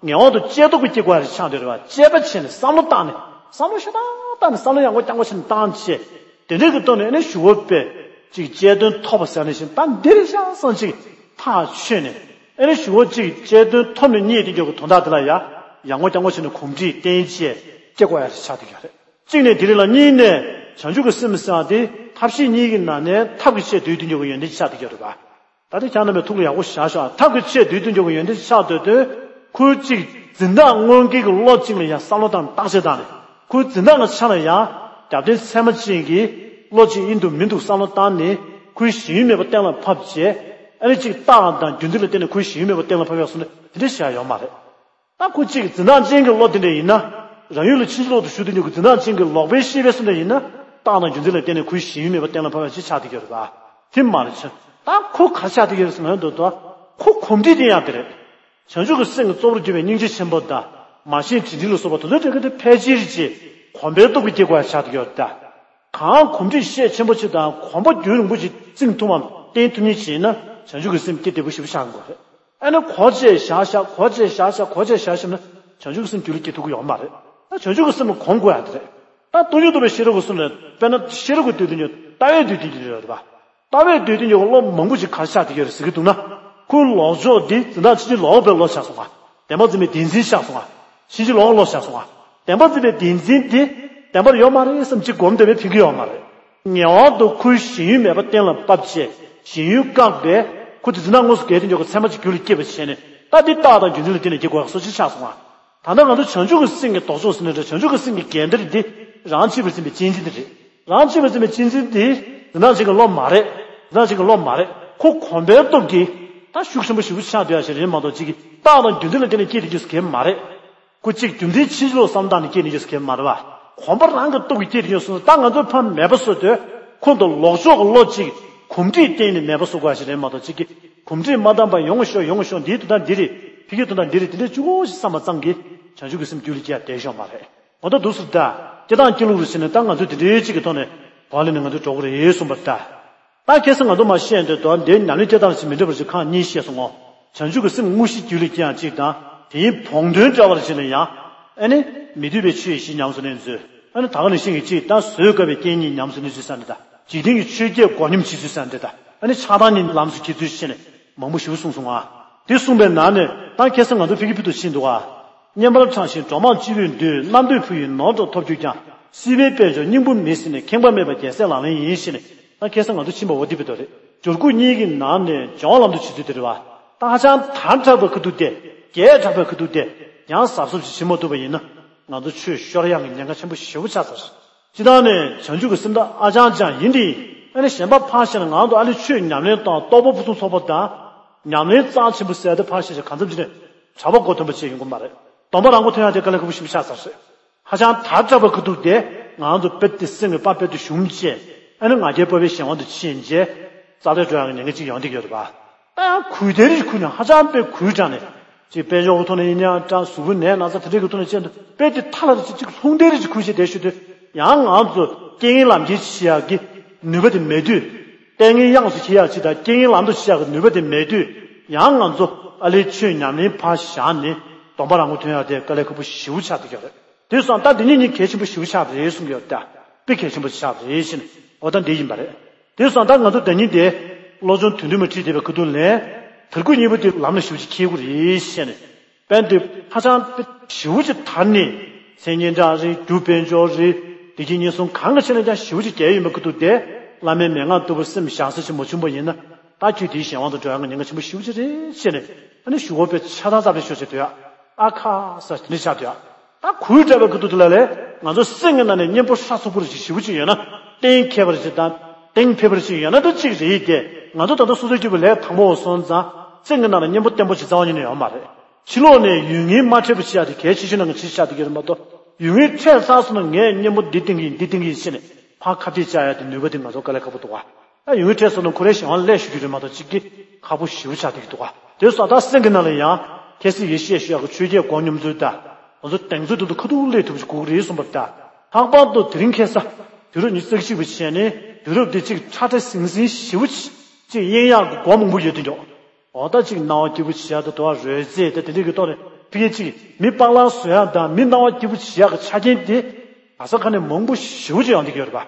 ངེས་པར་དུ་དཔྱད་སྡུག་གི་སྐྱེ་དགོས་རེད་ཆགས་འདོད་རེད་པ། དཔྱད་པ་བྱས་ནས་བསམ་བློ་བཏང་ནས་བསམ་བློ་ཤ་སྟག་བཏང་ནས་བསམ་བློ་ཡག་པོ་རྐྱང་པ་བྱས་ནས་བཏང་བྱས། དེ་འདྲའི་གི་ཐོག་ནས་ཨ་ནི་ཞུ་བ་པས་ཅིག་དཔྱད་དོན་ཐོབ་པ་ཟེར་ནས་བཞིན་ད་འདིར་ཤ་སང་ཅིག་ཐག་ཆོད་ནས་ཨ་ནི་ཞུ་བ་ཅིག་དཔྱད་དོན་ཐོབ་ནས་རྙེད་དེ་འཇོག་གི་དོན་དག་དེ་ལ་ཡ་ཡག་པོ་རྐྱང་པ་བྱས་ནས་གོམས་འདྲིས་བསྟེན་བྱས་སྐྱེ་དགོས་ཡག་ཆགས་བསྡད་ཀྱི་རེད། གཅིག་ནས་དེ་རིགས་ལ། གཉིས་ནས་བྱང་ཆུབ་ཀྱི་སེམས་ཟེར་བ་དེ་ཐབས་ཤེས་གཉིས་ཀྱི་ནང་ནས་ཐབས་ཀྱི་ཆེད་དུ་སྡོད་དུ་འཇོག་གི་ཡོན་ཏན་ཆགས་བསྡད་ཀྱི་ཡོད་རེད་པ། ད་ལྟ་ཁྱེད་རྣམ་པས་ཐུགས་ལ་ཡག་པོ་བཞག་ཤོག་ཐབས་ཀྱི་ཆེད་དུ་སྡོད་དུ་འཇོག་གི་ཡོན་ཏན་ཆགས་སྡོད་དུས་ཁོའི་གཅིག་འཛིན་བདག་དངོས་འགལ་གྱི་བློ་གཅིག་ལ་ཡང་བསམ་བློ་བཏང་བརྟག་དཔྱད་བཏང་ནས་ཁོའི་འཛིན་བདག་གི་ཆ་ལ་ཡང་རྒྱབ་རྟེན་ཚད་མ་ཅན་གྱི་བློ་གཅིག་ཨིན་འདུག་མིན་འདུག་བསམ་བློ་བཏང་ནས་ཁོའི་ཞེན་ཡུལ་མེད་པ་གཏན་ལ་ཕབ་བྱས། ཨ་ནི་གཅིག་རྟགས་དང་རྒྱུ་མཚན་ལ་བརྟེན་ནས་ཁོའི་ཞེན་ཡུལ་མེད་པ་གཏན་ལ་ཕབ་ཡག་སོང་ན་དེ་འདྲ་བྱ་ཡག་ཡོད་མ་རེད། ད་ཁོ་གཅིག་འཛིན་སྟངས་ཅན་གྱི་བློ་དེ་འདྲ་ཡིན་ན། རང་ཡུལ་ལ་ཕྱིན་ཅི་ལོག་ཏུ་ཞུགས་དུས་ཀྱི་འཛིན་སྟངས་ཅན་གྱི་ལོག་པའི་ཤེས་པས་སུ་འདྲ་ཡིན་ན། རྟགས་དང་རྒྱུ་མཚན་ལ་བརྟེན་ནས་ཁོའི་ཞེན་ཡུལ་མེད་པ་གཏན་ལ་ཕབ་ཡག་ཅིག་ཆགས་བསྡད་ཀྱི་ཡོད་རེད་པ། དེ་མ་རེད་ཆ། ད་ཁོ་ག་ཆགས་བསྡད་ཀྱི་ཡོད་རེད་ཟེར་ན་འདོད་དོ། ཁོ་གོམས་འདྲིས་དེ་ཡང་དེ་རེད། བྱང་ཆུབ་ཀྱི་སེམས་ཀྱི་གཙོ་བོར་གྱུར་པའི་སྙིང་རྗེ་ཆེན་པོ་དང་། མ་ཤེས་དྲིན་དྲན་ལ་སོགས་པ་དེ་ཚོའི་གྲས་ཀ་དེ་ཕལ་ཆེར་ཅིག་གོམས་པའི་སྟོབས་ཀྱིས་སྐྱེ་དགོས་ཡག་ཆགས་བསྡད་ཀྱི་ཡོད་རེད་ད། གང་གོམས་འདྲིས་ཤས་ཆེན་པོ་ཅིག་དང་གོམས་པ་རྒྱུན་རིང་པོ་ཅིག་བརྩིང་ཐུབ་བམ་བརྟན་ཐུབ་མཁན་ཞིག་ཡིན་ན་བྱང་ཆུབ་ཀྱི་སེམས་སྐྱེ་བདེ་པོ་ཞེ་པོ་ཆགས་ཀྱི་ཡོད་རེད། ཨ་ནི་གོ་བྱས་བཞག་བཞག་གོ་བྱས་བཞག་བཞག་གོ་བྱས་བཞག་བཞག་ན་བྱང་ཆུབ་ཀྱི་སེམས་རྒྱུད་ལ་སྐྱེ་ཐུབ་ཀྱི་ཡོད་མ་རེད། ད་བྱང་ཆུབ་ཀྱི་སེམས་ལ་གོམས་དགོས་ཡག་དེ་རེད། ད་སྟོང་ཉིད་རྟོགས་པའི་ཤེས་རབ་ཀྱི་གསུང་ནས་དཔེར་ན་ཤེས་རབ་ཀྱི་སྡེ་བདུན་གྱི་ལྟ་བའི་སྡེ་བདུན་གྱི་རེད་པ། ལྟ་བའི་སྡེ་བདུན་གྱི་བློ་མང་པོ་ཅིག་ག་རེ་ཆགས་བསྡད་ཀྱི་ཡོད་རེད་ཟེར་གྱི་འདུག་ན། ཁོའི་ལོག་ཕྱོགས་འདི་འཛིན་སྟངས་ཕྱིན་ཅི་ལོག་པའི་བློ་ཆགས་སོང་ང་། བདེན་པར་འཛིན་པའི་བདེན་འཛིན་ཆགས་སོང་ང་། ཕྱིན་ཅི་ལོག་པའི་བློ་ཆགས་སོང་ང་། བདེན་པར་འཛིན་པའི་བདེན་འཛིན་འདི་བདེན་པར་ཡོད་མ་རེད་བསམ་ཅིག་སྒོམ་བསྡད་པས་ཕན་གྱི་ཡོད་མ་རེད། ངེས་པར་དུ་ཁོའི་ཞེན་ཡུལ་མེད་པ་གཏན་ལ་ཕབ་བྱས། ཞེན་ཡུལ་བཀག་པས་ཁོ་དེ་འཛིན་སྟངས་དངོས་སུ་གལ་ཏེ་འཇོག་གི་ཚད་མ་གཅིག་རྒྱུད་ལ་སྐྱེས་པ་བྱས་ནས་ད་འདི་རྟགས་དང་རྒྱུ་མཚན་ལ་བརྟེན་ནས་སྐྱེ་དགོས་ཡག་སོ་ཅིག་ཆགས་སོང་ང་། ད་ལྟ་ང་ཚོ་བྱང་ཆུབ་ཀྱི་སེམས་ཀྱི་ལྡོག་ཕྱོགས་ཟེར་ནའི་འདྲ། བྱང་ཆུབ་ཀྱི་སེམས་ཀྱི་འགལ་ཟླ་འདི་རང་གཅེས་པར་འཛིན་པའི་གཅེས་འཛིན་དེ་རེད། རང་གཅེས་པར་འཛིན་པའི་གཅེས་འཛིན་དེ་འཛིན་སྟངས་ཅན་གྱི་བློ་མ་རེད། འཛིན་སྟངས་ཅན་གྱི་བློ་མ་རེད། ཁོ་གོམས་པའི་སྟོབས་ཀྱིས་ད་ཤུགས་ཆེན་པོ་ཞེ་པོ་ཆགས་སྡོད་ཡག་ཞིག་རེད་མ་གཏོགས་གཅིག་གིས་རྟགས་དང་རྒྱུ་མཚན་ལ་བརྟེན་ནས་སྐྱེས་བསྡད་རྒྱུ་ཟེར་མཁན་མ་རེད། ཁོ་གཅིག་རྒྱུ་མཚན་ཕྱིན་ཅི་ལོག་བསམ་བློ་བཏང་ནས་སྐྱེས་ནས་ཡོད་ཟེར་མཁན་མ་རེད་བ། གོམས་པ་རང་གི་སྟོབས་ཀྱིས་སྐྱེས་ནས་ཡོད་གསུངས། ད་ང་ཚོས་ཕར་མེད་པ་བཟོ་དུས་ཁོ་དང་ལོག་ཕྱོགས་ཀྱི་བློ་གཅིག་གོམས་འདྲིས་བསྟེན་ནས་མེད་པ་བཟོ་དགོས་ཞིག་རེད་མ་གཏོགས་གཅིག་གིས་གོམས་འདྲིས་མ་བཏང་པར་ཡོང་ཤོག་ཡོང་ཤོག་འདིའི་དོན་དག་འདི་རེད། ཕ་གིའི་དོན་དག་འདི་རེད། དེ་འདྲ་གཅིག་པོ་ཞིག་བསམ་པ་ཙམ་གྱིས་བྱང་ཆུབ་ཀྱི་སེམས་རྒྱུད་ལ་སྐྱེ་ཡག་བསྡད་ཤོག་མ་རེད། ང་ཚོ་འདུག་སེ་ད་སྐྱེ་སྟངས་སྐྱེ་ལུགས་རེད་ཟེར་ནས་ད་ང་ཚོ་དེ་འདྲའི་གཅིག་གི་ཐོག་ནས་གོ་བ་ལེན་ནས་ང་ཚོ་འགྲོ་གི་རེད་གསུངས་པ་ད། ད་ཁ་སང་ང་ཚོ་མར་བཤད་འདོད་དོ། འདིའི་ཉམས་ལེན་སྐྱེ་སྟངས་ཞིག་མི་འདྲ་བ་ཞིག་ཁག་གཉིས་བཤད་སོང་ངོ་། བྱང་ཆུབ་ཀྱི་སེམས་དངོས་གཞི་རྒྱུད་ལ་སྐྱེ་ཡག་གཅིག་དང་། དེའི་བོགས་འདོན་བཀྲལ་བར་བྱེད་ལ་ཡང་། ཨ་ནི། མི་སྡུག་པའི་ཆོས་བཞི་ཉམས་སུ་ལེན་ཚུལ། ཨ་ནི་ད་ག་ནང་བཞིན་གྱི་གཅིག་ད་བཟོད་དཀའ་བའི་རྐྱེན་གཉིས་ཉམས་སུ་ལེན་ཚུལ་ཟེར་འདི་དང་། འཇིག་རྟེན་གྱི་ཆོས་བརྒྱད་མགོ་སྙོམས་བྱེད་ཚུལ་ཟེར་འདི་དང་། ཨ་ནི་ཆགས་སྡང་གཉིས་ལམ་དུ་བྱེད་ཚུལ་བཤད་ནས་མང་པོ་ཞིག་གསུངས་སོང་ང་། དེ་གསུངས་པའི་ནང་ནས་ད་ཁ་སང་ང་ཚོ་ཕ་གི་ཕུད་དུ་ཕྱིན་འདུག་ག། བསྙེན་པར་ཕྲང་ཞིང་གྲོགས་མང་སྤྱི་བོས་འདུད། རྣམ་ཐོས་ཕུ་ཡིས་ནོར་དུ་ཐོབ་གྱུར་ཀྱང་། སྲིད་པའི་དཔལ་འབྱོར་སྙིང་པོ་མེད་ཟིན་ནས། ཁེངས་པ་མེད་པར་རྒྱལ་སྲས་ལག་ལེན་ཡིན། ཞེས་ནས་ད་ཁ་སང་ང་ཚོ་ཕྱིན་པ་འོ་འདི་བུད་དོ་རེད། སྦྱོར་དགུ་གཉིས་ཀྱི་ནང་ནས་སྦྱོང་ལམ་དུ་བྱེད་ཚུལ་དེ་རེད་བ། ད་ཧ་ཅང་དར་དྲགས་པའི་ཁ་ཐུག་སྟེ། རྒྱས་དྲགས་པའི་ཁ་ཐུག་སྟེ། ཡང་གཟབ་གཟབ་ཅིག་བྱེད་མ་ཐུབ་པ་ཡིན་ན། ང་ཚོ་ཆོས་ཤོར་ཡག་གི་ཉེན་ཁ་ཆེན་པོ་ཞེ་པོ་ཆགས་ཚར། སྤྱིར་བཏང་ནས་བྱང་ཆུབ་ཀྱི་སེམས་ད་ཨ་ཅང་ཅང་ཡིན་དེ་ཡིན། ཨ་ནི་གཞན་པ་ཕར་བཞག་ན་ང་ཚོ་ཨ་ལས་ཆོས་ཉམས་ལེན་དང་རྟོགས་པ་ཕུན་སུམ་ཚོགས་པ་དང་། ཉམས་ལེན་རྩ་ཆེན་པོ་ཟེར་དེ་ཕར་བཞག་བྱས་གང་འཚམ་ཅིག་ནས་གྲྭ་པ་མགོ་ཐོན་པ་བྱས་ཡོང་གི་མ་རེད། སྡོམ་པ་རང་མགོ་ཐོན་ཡག་དེ་དཀའ་ལས་ཁག་པོ་ཞེ་པོ་ཆགས་ཚར་རེད། ཧ་ཅང་དར་དྲགས་པའི་ཁ་ཐུག་དེ་ང་ཚོ་དཔེ་དེ་སེམས་ཀྱི་དཔའ་དཔེ་དེ་ཞུམ་བྱས། ཨ་ནི་ང་རྒྱལ་དཔའ་བའི་གཞན་དབང་དུ་ཕྱིན་བྱས། རྩ་ལས་འགྲོ་ཡག་གི་ཉེན་ཁ་ཅིག་ཡོང་བསྡད་ཀྱི་ཡོད་རེད་པ། ད་ཡང་གུས་བདེ་རིགས་ཁུར་ནས་ཧ་ཅང་དཔེ་གུས་དྲགས་ནས། ཅིག་དཔལ་འབྱོར་གྱི་ཐོག་ནས་ཡིན་ན་ཡང་འདྲ། གཟུགས་པོའི་ནད་ན་ཚ་དེ་འདྲའི་གི་ཐོག་ནས་ཅིག་དཔེ་དེ་མཐའ་ལ་ཅིག་ཅིག་ལྷུང་བདེ་རིགས་ཅིག་ཁུར་བྱས་བསྡད་ཤོད་དུས། ཡང་ང་ཚོ་རྐྱེན་ངན་ལམ་འཁྱེར་བྱེད་ཡག་གི་ནུས་པ་དེ་མེད་དུས། ལྟས་ངན་གཡང་སུ་འཁྱེར་ཡག་ཅིག་དང་རྐྱེན་ངན་ལམ་དུ་བྱེད་ཡག་གི་ནུས་པ་དེ་མེད་དུས། ཡང་ང་ཚོ་ཨ་ལས་ཆོས་ཉམས་ལེན་ཕར་བཞག་ནས་སྡོམ་པ་རང་མགོ་ཐོན་ཡག་དེ་དཀའ་ལས་ཁག་པོ་ཞེ་པོ་ཆགས་བསྡད་ཀྱི་ཡོད་རེད། དེ་སོང་ད་འདི་གཉིས་གཉིས་གལ་ཆེན་པོ་ཞེ་པོ་ཆགས་རེད་གསུང་གི་ཡོད་ད། དཔེ་གལ་ཆེན་པོ་ཆགས་རེད་ཟེར་ནས་འོ་ད་འདི་ཡིན་པ་རེད། དེ་སོང་ད་ང་ཚོ་ཟླ་ཉིན་དེ་བློ་སྦྱོང་དོན་བསྡུས་མ་ཁྲིད་བསྡད་པའི་ཁ་ཐུག་ལ། དར་སྐུད་གཉིས་པོ་དེ་ལམ་ལ་ཞེ་པོ་ཅིག་འཁེལ་དགོས་རེད་ཟེར་ནས། དཔེ་འདི་ཧ་ཅང་དཔེ་ཞེ་པོ་ཅིག་དར་ནས་མཚན་སྙན་གྲགས་རེད། རྒྱུ་དཔལ་འབྱོར་རེད། བདེ་སྐྱིད་གཉེན་སྲུང་གང་གི་ཆེད་ལ་ཀྱང་ཞེ་པོ་ཅིག་རྒྱལ་ཡོད་པའི་ཁུ་ཐུག་དེ། བླ་མའི་མན་ངག་ལྟ་བུ་སེམས་བཞག་ས་ཅིག་མ་བྱུང་པ་ཡིན་ན། ད་ཁྱོད་དེའི་གཞན་དབང་དུ་འགྲོ་ཡག་གི་ཉེན་ཁ་ཆེན་པོ་ཞེ་པོ་ཅིག་རེད་ཅེས་ནས། ཨ་ནི་གཞུག་གུ་དཔེ་ཆ་ཚང་ཙམ་རེ་ཤོད་བྱེད་འདོད་ཡ། ཨ་ཁ་ས་དེ་འདྲ་ཆགས་འདོད་ཡ། ད་གུས་སྤྲད་པའི་ཁུ་ཐུག་དེ་ལ་ལས། ང་ཚོ་སེམས་ཀྱི་ནང་ནས་གཉེན་པོ་ཧྲ་ཚུགས་པོ་རེ་ཞིག་ཞེ་པོ་ཅིག་ཡོད་ན། གཏན་འཁེལ་བ་རེ་ཞིག་དང་། གཏན་འཁེལ་བ་རེ་ཞིག་ཡོད་ན་འདྲ་གཅིག་རེད་དེ། ང་ཚོ་ད་ལྟ་སོ་སོའི་སྐྱིད་པའི་ལས་དང་པོ་སོང་ཙང་། སེམས་ཀྱི་ནང་ལ་གཉེན་པོ་བརྟན་པོ་ཞིག་རྩ་བ་ཉིད་ནས་ཡོད་མ་རེད། ཕྱི་ལོགས་ནས་ཡུལ་ངེས་མ་འཕྲད་པ་བྱེད་ཡ་དེ་གལ་ཆེ་ཤོས་ནང་གི་ཆེ་ཤོས་ཆགས་བསྡད་ཀྱི་རེད་མ་གཏོགས། ཡུལ་ངེས་འཕྲད་ཚར་སོང་ན་ངས་གཉེན་པོ་འདི་བསྟེན་གྱི་ཡིན། འདི་བསྟེན་གྱི་ཡིན་ཟེར་ནས་ཕར་ཁ་གཏད་བཅག་ཡ་དེ་ནུས་པ་དེ་ང་ཚོ་དཀའ་ལས་ཁག་པོ་འདུག་ག་ད་ཡུལ་ངེས་འཕྲད་སོང་ན་ཁོ་རའི་གཞན་དབང་ལ་སླེབས་ཤོར་གྱི་རེད་མ་གཏོགས། གཅིག་གི་ཁག་པོ་ཞེ་པོ་ཆགས་བསྡད་ཀྱི་འདུག་ག་དེ་སོགས་ད་སེམས་ཀྱི་ནང་ལ་ཡང་ཁ་སང་ཡེ་ཤེས་ཞུ་ཡག་གི་ཆོས་བརྒྱད་སྒོ་སྙོམས་ཚུལ་དང་། ང་ཚོ་གདེང་ཚོད་དེ་ཚོ་ཁ་ཐུག་སླེབས་ཐུབ་པ་ཞིག་དགོས་ཀྱི་རེད་གསུངས་པ་དང་། ལྷག་པར་དུ་དེ་རིང་ཁ་སང་དུས་རབས་ཉི་ཤུ་རྩ་གཅིག་པ་བྱས་ནས། དུས་རབས་འདི་གཅིག་ཁྲ་ཁྲ་ཟིང་ཟིང་ཞེ་པོ་ཅིག་གཅིག་གཡེང་ཡག་གི་སྒོ་མང་པོ་ཡོད་དུས་འགྲོ། འོ་ད་གཅིག་སྣང་བ་སྐྱིད་པོ་བྱེད་ཡག་དང་དུ་བ་རོལ་རྩེད་དང་དེ་འདྲ་གི་ཐོག་ནས། ཕ་གི་གཅིག་མི་པག་ལག་བཟོ་ཡག་དང་མི་སྣང་བ་སྐྱིད་པོ་བྱེད་ཡག་གི་ཆ་རྐྱེན་དེ་ག་ས་ག་ནས་མང་པོ་ཞེ་པོ་ཅིག་ཡོང་བསྡད་ཀྱི་ཡོད་རེད་པ།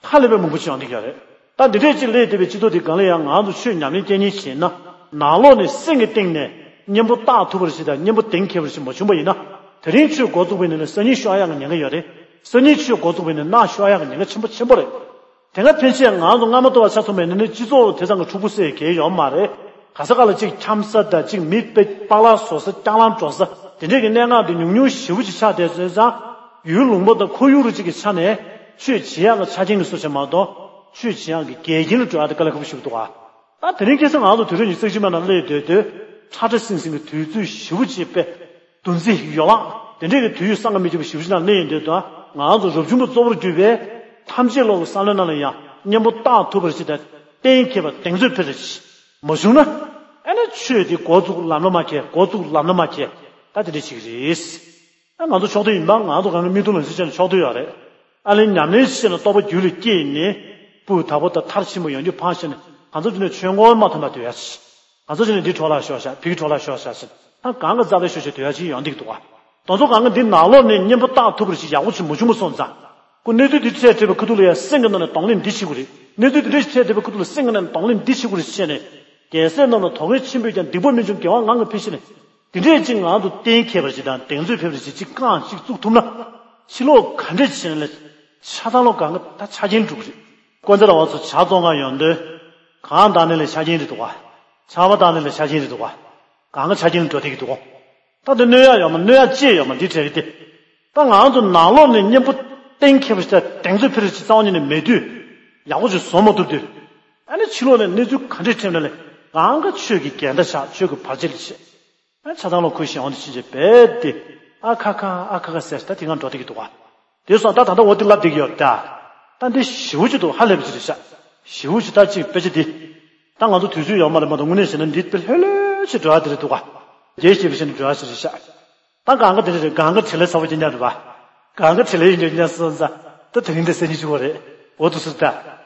ཧ་ལས་པའི་མང་པོ་ཅིག་ཡོང་བསྡད་ཀྱི་ཡོད་རེད། ད་འདི་འདྲས་ཅིག་སླེབས་བསྡད་པའི་སྤྱི་ཚོགས་འདི་སྒང་ལ་ཡང་ང་ཚོ་ཆོས་ཉམས་ལེན་སྐྱེལ་མཁན་བྱས་ན། ནང་ལོགས་ནས་སེམས་ཀྱི་གཏིང་ནས་གཉེན་པོ་བཏགས་ཐུབ་པ་རེ་ཞིག་དང་། གཉེན་པོ་གདེང་འཁེལ་བ་རེ་ཞིག་མ་བྱུང་པ་ཡིན་ན། དེ་རིང་ཆོས་འགོ་བཙུགས་པ་ཡིན་ན་སང་ཉིན་ཤོར་ཡག་གི་ཉེན་ཁ་ཡོད་རེད། སང་ཉིན་ཆོས་འགོ་བཙུགས་པ་ཡིན་ན་གནངས་ཤོར་ཡག་གི་ཉེན་ཁ་ཆེན་པོ་ཆེན་པོ་རེད། དེ་སྔ་ཕན་ཆད་ང་ཚོ་སྔ་མ་ལྟ་བུ་ཆ་མཚོན་པ་ཡིན་ན་ནི། སྤྱི་ཚོགས་དེ་ཙམ་གྱི་འཁྲུག་པོ་སེལ་གྱི་ཡོད་མ་རེད། ག་ས་ག་ལ་གཅིག་འཁྱམ་ས་དང་། གཅིག་མི་དཔེ་པག་ལག་བཟོ་ས། རྐྱང་ལངས་འགྲོ་ས། དེ་འདྲས་ཀྱི་གནས་སྟངས་དེ་ཉུང་ཉུང་ཞེ་པོ་ཅིག་ཆགས་བསྡད་སོང་ཙང་། ཡུལ་ལུང་པ་དང་ཁོར་ཡུག་རེ་གཅིག་གི་ཆ་ནས་ཆོས་བྱེད་ཡག་གི་ཆ་རྐྱེན་གྱི་སུ་བྱེད་མ་གཏོགས། ཆོས་བྱེད་ཡག་གི་འགལ་རྐྱེན་ལ་འགྲོ་ཡག་དེ་དཀའ་ལས་ཁག་པོ་ཞིག་འདུག་ག་ད་དེ་རིང་ཁ་སང་ང་ཚོ་དུས་རབས་ཉི་ཤུ་རྩ་གཅིག་པའི་ནང་སླེབས་སྡོད་དུས། ཁྲ་ཁྲ་ཟིང་ཟིང་གི་དུས་ཚོད་ཞེ་པོ་ཅིག་པས། འདུ་འཛི་ཡོ་ལངས་དེ་འདྲས་ཀྱི་དུས་ཡུན་བསམ་གྱིས་མི་ཁྱབ་པ་ཞེ་པོ་ཅིག་ནང་སླེབས་ཡོང་དུས། ད་ང་ཚོ་རབ་བྱུང་པ་གཙོ་བོར་གྱུར་པའི་ཐམས་ཅད་ཀློག་གི་བསམ་བློའི་ནང་ལ་ཡང་། གཉེན་པོ་བཏགས་ཐུབ་པ་རེ་ཞིག་དང་། གཏན་འཁེལ་བ་གདེང་ཚོད་འཕེར་རེ་ཞིག་མ་བྱུང་ན། ཨ་ནི་ཆོས་དེ་འགོ་བཙུགས་ལམ་ལ་མ་འཁེལ། འགོ་བཙུགས་ལམ་ལ་མ་འཁེལ། ད་དེ་འདྲས་ཞིག་རེད། ཨ། ང་ཚོ་ཕྱོགས་མཐུན་ཡིན་པ། ང་ཚོ་གང་གི་མིག་ཏོ་ལ་གཟིགས་བྱས་ནས་ཕྱོགས་མཐུན་ཡོད་རེད། ཨ་ལས་ཉམས་ལེན་བྱས་ནས་རྟོགས་པ་རྒྱུད་ལ་སྐྱེས་ནས། སྤུས་དག་པོ་དང་མཐར་ཕྱིན་པ་ཡོང་རྒྱུ་ཕར་བཞག་ནས། ང་ཚོ་དེ་ནས་ཆོས་མགོ་མ་ཐོན་པ་སྡོད་ཡ་ཞིག་ང་ཚོ་དེ་ནས་འདི་འཕྲོ་བརླག་ཤོར་ཤག་ཕ་གི་འཕྲོ་བརླག་ཤོར་ཤག་ཟེར། ད་གང་གི་རྩ་བའི་ཤོར་ཤག་སྡོད་ཡ་ཅིག་ཡོང་བསྡད་ཀྱི་འདུག་ག་དེ་ཚོ་གང་གི་འདི་ནང་ལོགས་ནས་གཉེན་པོ་བཏགས་ཐུབ་པ་རེ་ཞིག་ཡག་པོ་ཅིག་མ་བྱུང་བ་སོང་ཙང་། ཁོ་གནས་ཚུལ་འདི་འཕྲད་འཕྲད་པའི་ཁུ་ཐུག་ལ་ཡ་སེམས་ཀྱི་ནང་ནས་གདོང་ལེན་འདི་བྱེད་དགོས་རེད། གནས་ཚུལ་འདི་འདྲ་ཞིག་འཕྲད་འཕྲད་པའི་ཁུ་ཐུག་ལ་སེམས་ཀྱི་ནང་ནས་གདོང་ལེན་འདི་བྱེད་དགོས་རེད་ཟེར་ནས། རྒྱལ་སྲས་རྣམས་ལ་དོ་གལ་ཆེན་པོས་ཀྱང་། སྡིག་པ་མི་འཇོམས་དགེ་བ་ངང་གིས་འཕེལ་ཞེས་ནས། འདི་འདྲས་ཅིག་ང་ཚོ་གཏན་འཁེལ་བ་ཞིག་དང་གདེང་ཚོད་འཕེར་བ་ཞིག་ཅིག་རྐང་ཞིག་བཙུགས་ཐུབ་ན། ཕྱི་ལོགས་ག་འདྲས་བྱས་ནས་ཆ་ཚང་ལོ་གང་གི་ད་ཆ་རྐྱེན་འགྲུབ་ཀྱི་རེད། དཀོན་མཆོག་ལ་བ་ཚོ་ཇ་བཙོང་ག་ཡོང་དུས། གངས་དང་ནི་ལ་ཆ་རྐྱེན་རེད་འདུག་ག་ཆར་པ་དང་ནི་ལ་ཆ་རྐྱེན་རེད་འདུག་ག་གང་གི་ཆ་རྐྱེན་འགྲོ་བསྡད་ཀྱི་འདུག་ག་ད་འདི་གནོད་ཡག་ཡོད་མ། གནོད་ཡག་ཅི་ཡོད་མ། འདི་བྲལ་གི་སྟེ། ད་ང་ཚོ་ནང་ལོགས་ནས་གཉེན་པོ་གཏན་འཁེལ་བ་ཞིག་དང་གདེང་ཚོད་འཕེར་བ་ཞིག་རྩ་བ་ཉིད་ནས་མེད་དུས། ཡག་པོ་ཞིག་བཟོ་མ་ཐུབ་དུས། ཨ་ནི་ཕྱི་ལོགས་ནས་གནས་ཚུལ་ག་འདྲས་འཕྲད་ན་ལས། གང་ག་ཆོས་ཀྱི་འགལ་ཟླ་ཆགས། ཆོས་ཀྱི་བར་ཆད་ལ་བྱེད། ཨ། ཆ་ཚང་ལོ་ཁུ་ཞིག་འོང་དུས་ཕྱིན་ཆད་རྦད་དེ། ཨ་ཁ་ཁ་ཨ་ཁ་ཁ་ཟེར། ད་དེ་སྔ་འགྲོ་བསྡད་ཀྱི་འདུག་ག་དེ་སོང་ད་ད་ལྟ་འོ་དེ་ལབ་བསྡད་ཀྱི་ཡོད་རེད་ད། ད་འདི་ཞེ་པོ་ཅིག་འདུག་ཧ་ལས་པ་ཅིག་རེད་ཤག་ཞེ་པོ་ཅིག་ད་ཅིག་དཔེ་ཆ་འདི། ད་ང་ཚོ་དུས་ཚོད་ཡོད་མ་རེད་མ་གཏོགས། དངོས་གནས་བྱས་ན་འདི་དཔེ་ལྷོད་ལྷོད་ཅིག་འགྲོ་ཡ་དེ་རེད་འདུག་ག་རྒྱས་བཤད་པ་བྱས་ན་འགྲོ་ཡ་ཞིག་རེད་ཤག་ད་གང་ག་དེ་རེད། གང་ག་བྲེལ་ལས་ཚ་པོ་ཅིག་ཉར་རེད་པ། གང་ག་བྲེལ་ལས་ཡིན་རྒྱུ་ཉར་སོང་ཙང་། ད་དེ་རིང་འདི་སེ་ཉིན་ཅིག་བ་རེད། འོ་དུ་སུར་ད།